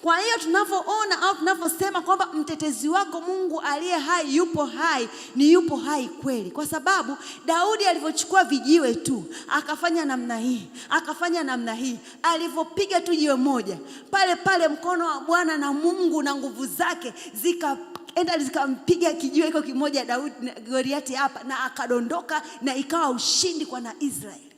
Kwa hiyo tunavyoona au tunavyosema kwamba mtetezi wako Mungu aliye hai yupo hai, ni yupo hai kweli, kwa sababu Daudi alivyochukua vijiwe tu akafanya namna hii, akafanya namna hii, alivyopiga tu jiwe moja pale pale mkono wa Bwana na Mungu na nguvu zake zikaenda zikampiga kijiwe hiko kimoja Daudi, Goliati hapa, na akadondoka, na ikawa ushindi kwa na Israeli.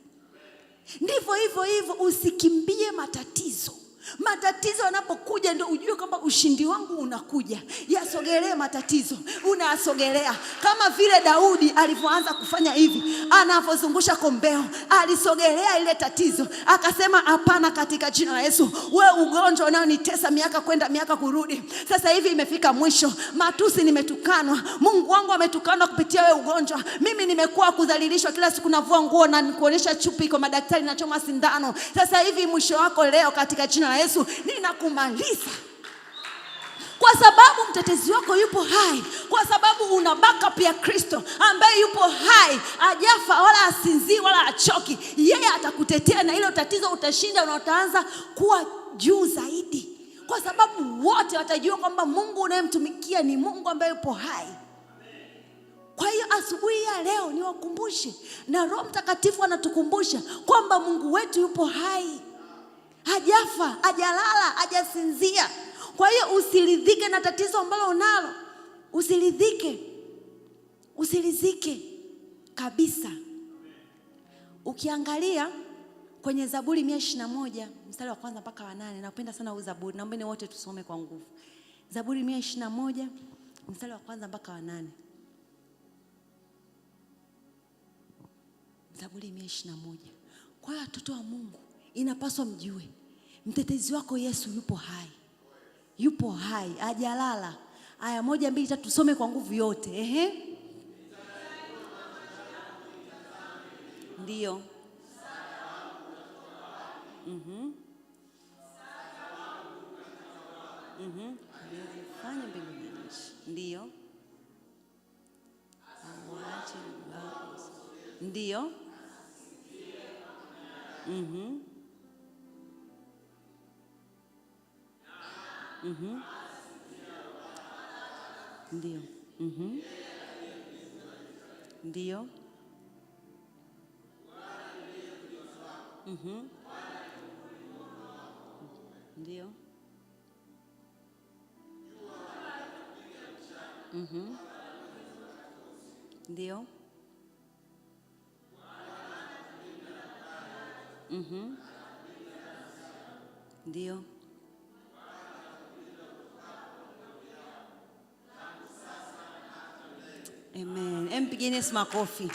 Ndivyo hivyo hivyo, usikimbie matatizo. Matatizo yanapokuja ndio ujue kwamba ushindi wangu unakuja. Yasogelee matatizo, unayasogelea. Kama vile Daudi alivyoanza kufanya hivi, anavyozungusha kombeo, alisogelea ile tatizo, akasema hapana, katika jina la Yesu, we ugonjwa unaonitesa miaka kwenda miaka kurudi, sasa hivi imefika mwisho. Matusi nimetukanwa, Mungu wangu ametukanwa kupitia we ugonjwa. Mimi nimekuwa kudhalilishwa, kila siku navua nguo na nikuonyesha chupi kwa madaktari, nachoma sindano. Sasa hivi mwisho wako leo, katika jina la Yesu ninakumaliza. Kwa sababu mtetezi wako yupo hai, kwa sababu una backup ya Kristo ambaye yupo hai, hajafa wala asinzii wala achoki. Yeye atakutetea na hilo tatizo utashinda, na utaanza kuwa juu zaidi, kwa sababu wote watajua kwamba Mungu unayemtumikia ni Mungu ambaye yupo hai. Kwa hiyo asubuhi ya leo niwakumbushe, na Roho Mtakatifu anatukumbusha kwamba Mungu wetu yupo hai, hajafa, hajalala, hajasinzia. Kwa hiyo usiridhike na tatizo ambalo unalo, usiridhike, usiridhike kabisa. Ukiangalia kwenye Zaburi 121 mstari wa 1 mpaka wa 8, napenda sana huu Zaburi, naombeni wote tusome kwa nguvu. Zaburi 121 mstari wa 1 mpaka wa 8. Zaburi 121. Kwa hiyo watoto wa Mungu, inapaswa mjue mtetezi wako Yesu yupo hai, yupo hai, hajalala. Aya 1 2 3, tusome kwa nguvu yote. Ehe, ndio. Fanya mbingu na nchi. Ndio. Ndio. Ndio. Ndio. Ndio. Ndio. Ndio. Amen. Mpigeni Yesu makofi.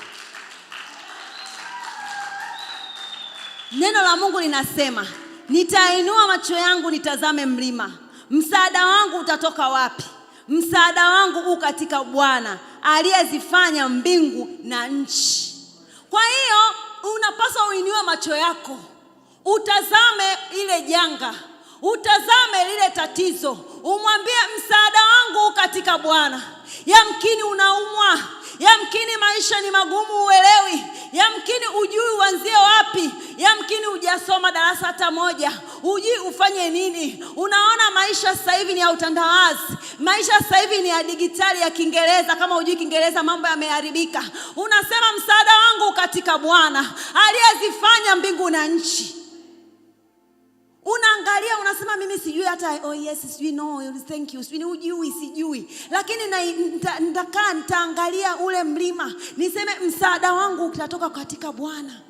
Neno la Mungu linasema, nitainua macho yangu nitazame mlima, msaada wangu utatoka wapi? Msaada wangu u katika Bwana aliyezifanya mbingu na nchi. Kwa hiyo unapaswa uinue macho yako utazame ile janga, utazame lile tatizo, umwambie msaada wangu katika Bwana. Yamkini unaumwa, yamkini maisha ni magumu, uelewi, yamkini ujui uanzie wapi, yamkini hujasoma darasa hata moja, hujui ufanye nini. Unaona maisha sasa hivi ni ya utandawazi, Maisha sasa hivi ni ya digitali, ya Kiingereza. Kama hujui Kiingereza, mambo yameharibika. Unasema msaada wangu katika Bwana aliyezifanya mbingu na nchi. Unaangalia unasema, mimi sijui hata oh yes, sijui no, thank you, sijui hujui, sijui, lakini nitakaa nitaangalia ule mlima niseme msaada wangu utatoka katika Bwana.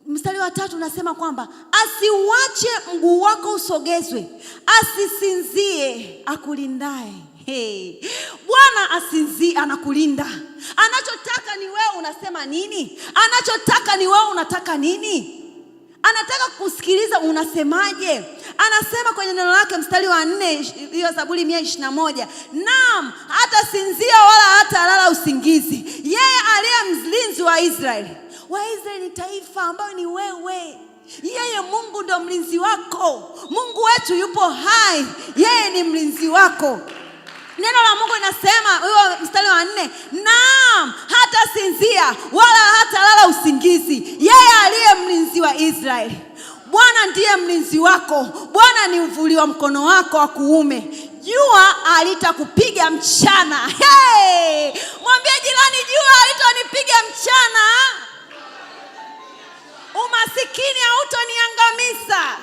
Mstari wa 3 unasema kwamba asiuache mguu wako usogezwe, asisinzie akulindaye. Hey. Bwana asinzie, anakulinda. Anachotaka ni wewe unasema nini? Anachotaka ni wewe unataka nini? Anataka kusikiliza unasemaje. Anasema kwenye neno lake mstari wa 4, hiyo Zaburi 121, naam, hata sinzia wala hata lala usingizi, yeye aliye mlinzi wa Israeli. Waisraeli ni taifa ambayo ni wewe. Yeye Mungu ndo mlinzi wako. Mungu wetu yupo hai, yeye ni mlinzi wako. Neno la Mungu linasema huo mstari wa 4, naam, hata sinzia wala hata lala usingizi, yeye aliye mlinzi wa Israeli. Bwana ndiye mlinzi wako, Bwana ni uvuli wa mkono wako wa kuume. Jua halitakupiga mchana. Hey! Mwambie jirani, jua halitanipiga mchana. Umasikini hautoniangamiza.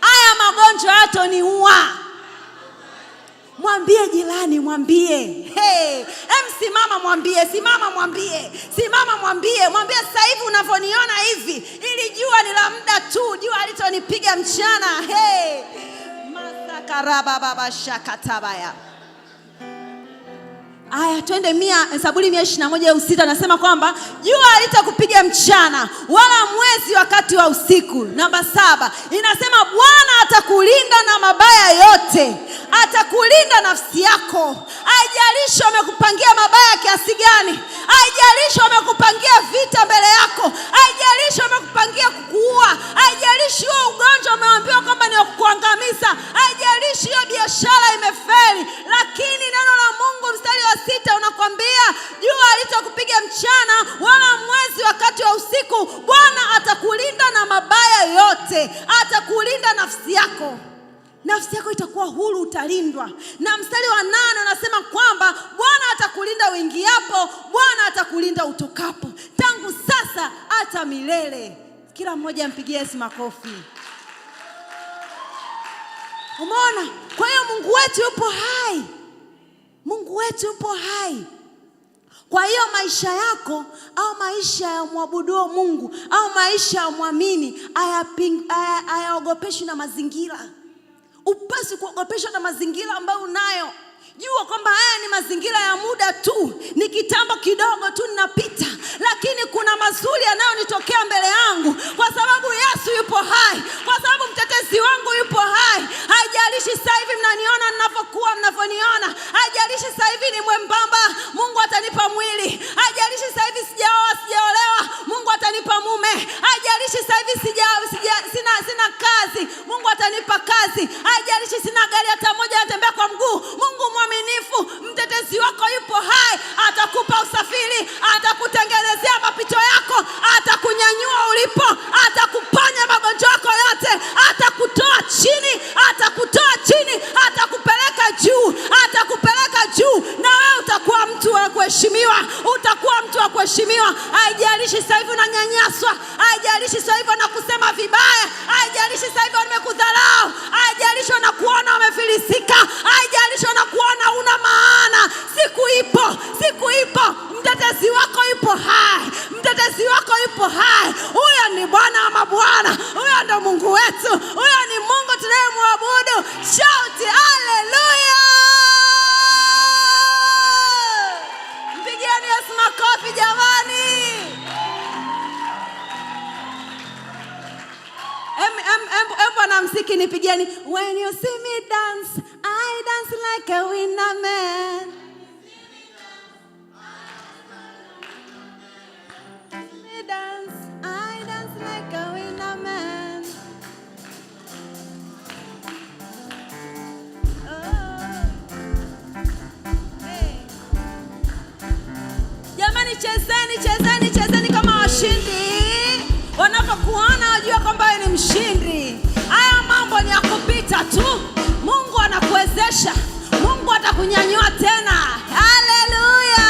Haya magonjwa hayatoniua. Mwambie jirani, mwambie. Hey, simama mwambie, simama mwambie, simama mwambie, mwambie sasa hivi unavyoniona hivi, ili jua ni la muda tu, jua halitonipiga mchana. Hey, masakaraba baba shakatabaya. Aya, twende Zaburi 121:6 nasema kwamba jua halitakupiga mchana wala mwezi wakati wa usiku. Namba 7 inasema Bwana atakulinda na mabaya yote, atakulinda nafsi yako. Haijalishi wamekupangia mabaya kiasi gani, haijalishi wamekupangia vita mbele yako, haijalishi wamekupangia kukuua, haijalishi huo ugonjwa umeambiwa kwamba ni wa kukuangamiza, haijalishi hiyo biashara imefeli, lakini neno la Mungu mstari wa 6 unakwambia jua halitakupiga mchana wala mwezi wakati wa usiku, Bwana atakulinda na mabaya yote, atakulinda nafsi yako. Nafsi yako itakuwa huru, utalindwa. Na mstari wa 8 unasema kwamba Bwana atakulinda uingiapo, Bwana atakulinda utokapo, tangu sasa hata milele. Kila mmoja ampigie Yesu makofi. Umeona? Kwa hiyo Mungu wetu yupo hai. Mungu wetu yupo hai. Kwa hiyo maisha yako au maisha ya mwabuduo Mungu au maisha ya muamini hayaogopeshwi na mazingira. Upasi kuogopeshwa na mazingira ambayo unayo. Jua kwamba haya ni mazingira ya muda tu, ni kitambo kidogo tu ninapita, lakini kuna mazuri yanayonitokea mbele yangu, kwa sababu Yesu yupo hai, kwa sababu mtetezi wangu yupo hai. Haijalishi sasa hivi mnaniona ninavyokuwa, mnavyoniona, haijalishi sasa hivi ni mwembamba, Mungu atanipa mwili. Haijalishi sasa hivi sijaoa, sijaolewa, Mungu atanipa mume. Haijalishi sasa hivi sina kazi, Mungu atanipa kazi. Haijalishi sina gari hata moja, natembea kwa mguu, Mungu mwaminifu, mtetezi wako yupo hai, atakupa usafiri, atakutengenezea mapito yako, atakunyanyua ulipo, atakuponya magonjwa yako yote, atakutoa chini, atakutoa chini, atakupeleka juu, atakupeleka juu, na wewe utakuwa mtu wa kuheshimiwa, utakuwa mtu wa kuheshimiwa. Haijalishi sasa hivi unanyanyaswa, haijalishi sasa hivi wanakusema vibaya, haijalishi sasa hivi wamekudharau, haijalishi wanakuona wamefilisika, haijalishi wanakuona una maana. Siku ipo, siku ipo, mtetezi wako yupo hai, mtetezi wako yupo hai. Huyo ni Bwana wa mabwana, huyo ndo Mungu wetu, huyo ni Mungu tunayemwabudu. Shout haleluya! Mpigieni Yesu makofi jamani. Bwana msiki nipigieni. When you see me dance, I dance like a winner man. Me dance, I dance like a winner man. Oh. Hey. Jamani, chezeni, chezeni, chezeni kama washindi. Wanapokuona wajua kwamba wewe ni mshindi. Haya mambo ni ya kupita tu. Mungu ana Kesha, Mungu atakunyanyua tena. Haleluya!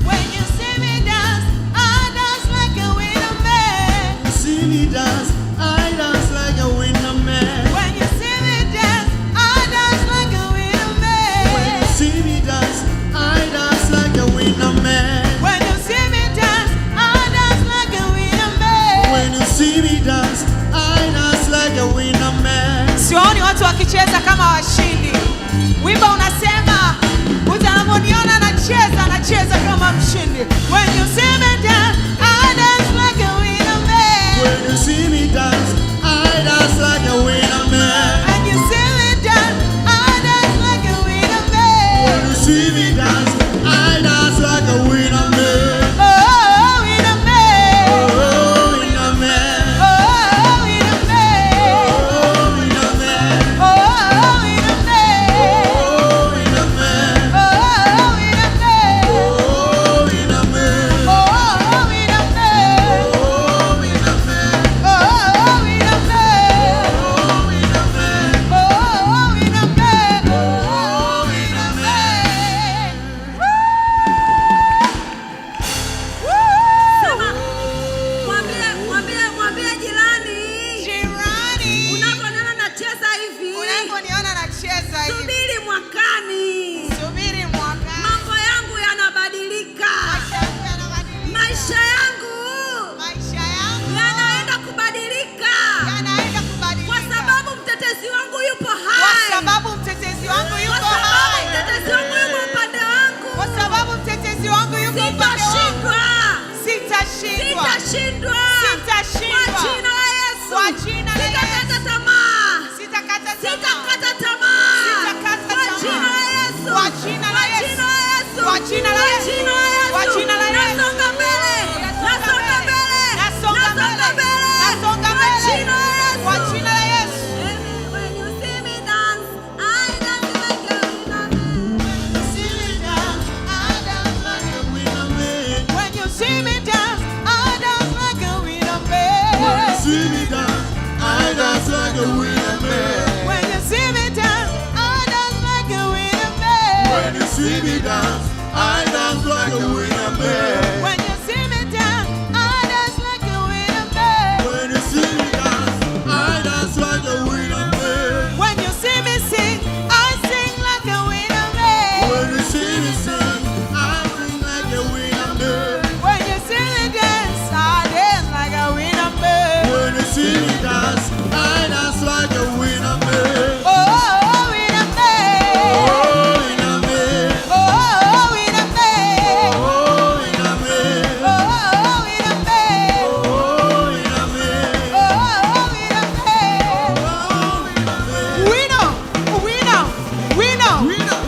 When you see me dance, I dance like a winner man. See me dance, I dance like a winner man. When you see me dance, I dance like a winner When you man. see me dance, I dance like a winner man. When you see me dance, I dance like a winner man. When you see me dance, I dance like a winner man. Siwaoni watu wakicheza kama washindi. Wimbo unasema utakaponiona nacheza, nacheza kama mshindi. When you see me dance, I dance like a winner man. When you see me dance, I dance like a winner man. When you see me dance, I dance like a winner man. When you see me dance, I dance like a winner man. Oh, winner man. Oh, winner man. Oh, winner man. Oh, winner man. Oh, winner man. Oh, winner man. Oh, winner man. Oh, winner man. Oh, winner man. Oh, winner man. Oh, winner man. Oh, winner man. Oh, winner man. Oh, winner man. Sema, mwambie, mwambie, mwambie jirani. Jirani, Unaponiona nacheza hivi, unaponiona nacheza hivi, subiri mwakani, subiri mwakani. Mambo yangu yanabadilika, Maisha yangu yanabadilika. Maisha yangu Maisha yangu yanaenda kubadilika, yanaenda kubadilika. Kwa sababu mtetezi wangu yupo Kwa hai, sababu mtetezi wangu kwa yuko sababu hai. Mtetezi wangu yuko upande wangu. Kwa sababu mtetezi wangu yuko upande wangu. Sitashindwa, Sitashindwa. Sitashindwa, Sitashindwa. Kwa jina la Yesu, Kwa jina la sitakata Yesu. Tamaa, Sitakata tamaa. Sitakata tamaa, Sitakata kwa tamaa. jina la Yesu, Kwa jina la Kwa Yesu. jina la Yesu, Kwa jina la Kwa Yesu. jina la Yesu, Kwa jina la Yesu. Nasonga mbele, nasonga mbele, Nasonga nasonga mbele. mbele, Nasonga kwa mbele. jina la Yesu. Kwa jina la Yesu. When you see me dance, I dance like a winner man. See me dance, I dance like a winner man. When you see me dance, I dance like a winner man. See me dance, I dance like a winner man. When you see me dance, I dance like a winner man. When you see me dance, I dance like a winner man. When you see me dance, I dance like a winner man. When you see me dance, I dance like a winner man. When you see me sing, I sing like a winner man. When you see me sing, I sing like a winner man. When you see me dance, I dance like a winner man. When you see me dance, I dance like a winner man. Oh, oh, winner man. Oh, winner man. Oh, oh, winner man. Oh, winner man. Oh, oh, winner man. Oh, winner man. Oh, oh, winner man. Oh, winner man. Winner, winner, winner,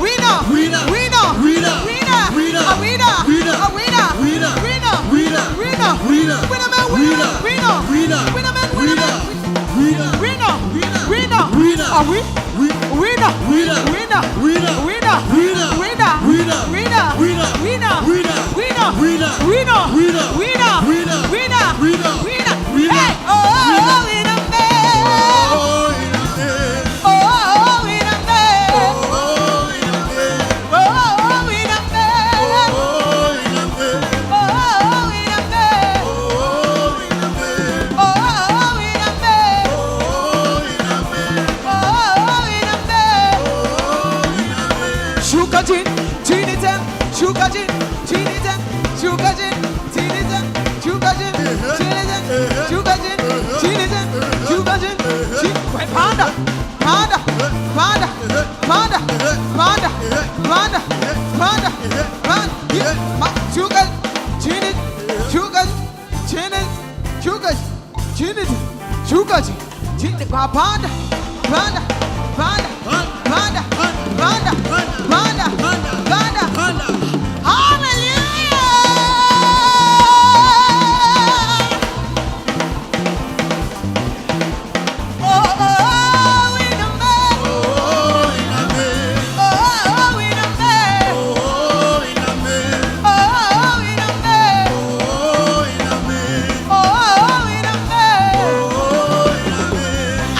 Winner. Winner, Winner. Winner, Winner. winner, Winner. A winner, Winner. A winner, Winner. Winner, Winner. Winner, Winner. Winner man, winner, Winner. winner, Winner. Winner man, winner man, Winner. Winner, Winner. Winner, Winner. Are we? Winner, Winner. Winner, Winner. Winner, Winner. Winner, Winner. Winner, Winner. Winner, Winner. Winner, Winner. Winner, Winner. Winner, Winner. Winner, Winner. Winner. Winner. Hey, oh, oh, oh, winner man. Oh, winner man. Oh, oh, oh, winner man. Oh, winner man. Oh, oh, oh, winner man. Oh, winner man. Oh, oh, oh, winner man. Oh, winner man. Oh, oh, oh, winner man. Oh, winner man. Oh, oh, oh, winner man. Oh, winner man. Shuka chini, chini tena, shuka chini, chini tena, shuka chini, chini tena, shuka chini, chini tena, shuka chini, chini tena, shuka chini, chini. We panda, panda, panda, panda, panda, panda, panda, panda. Yeah, ma, shuka chini, shuka chini, shuka chini, shuka chini, panda, panda, panda, panda, panda, panda, panda. Panda. Hallelujah! Oh, oh, oh, winner man. Oh, winner man. Oh, oh, oh, winner man. Oh, winner man. Oh, oh, oh, winner man. Oh, winner man. Oh, oh, oh, winner man. Oh, winner man. I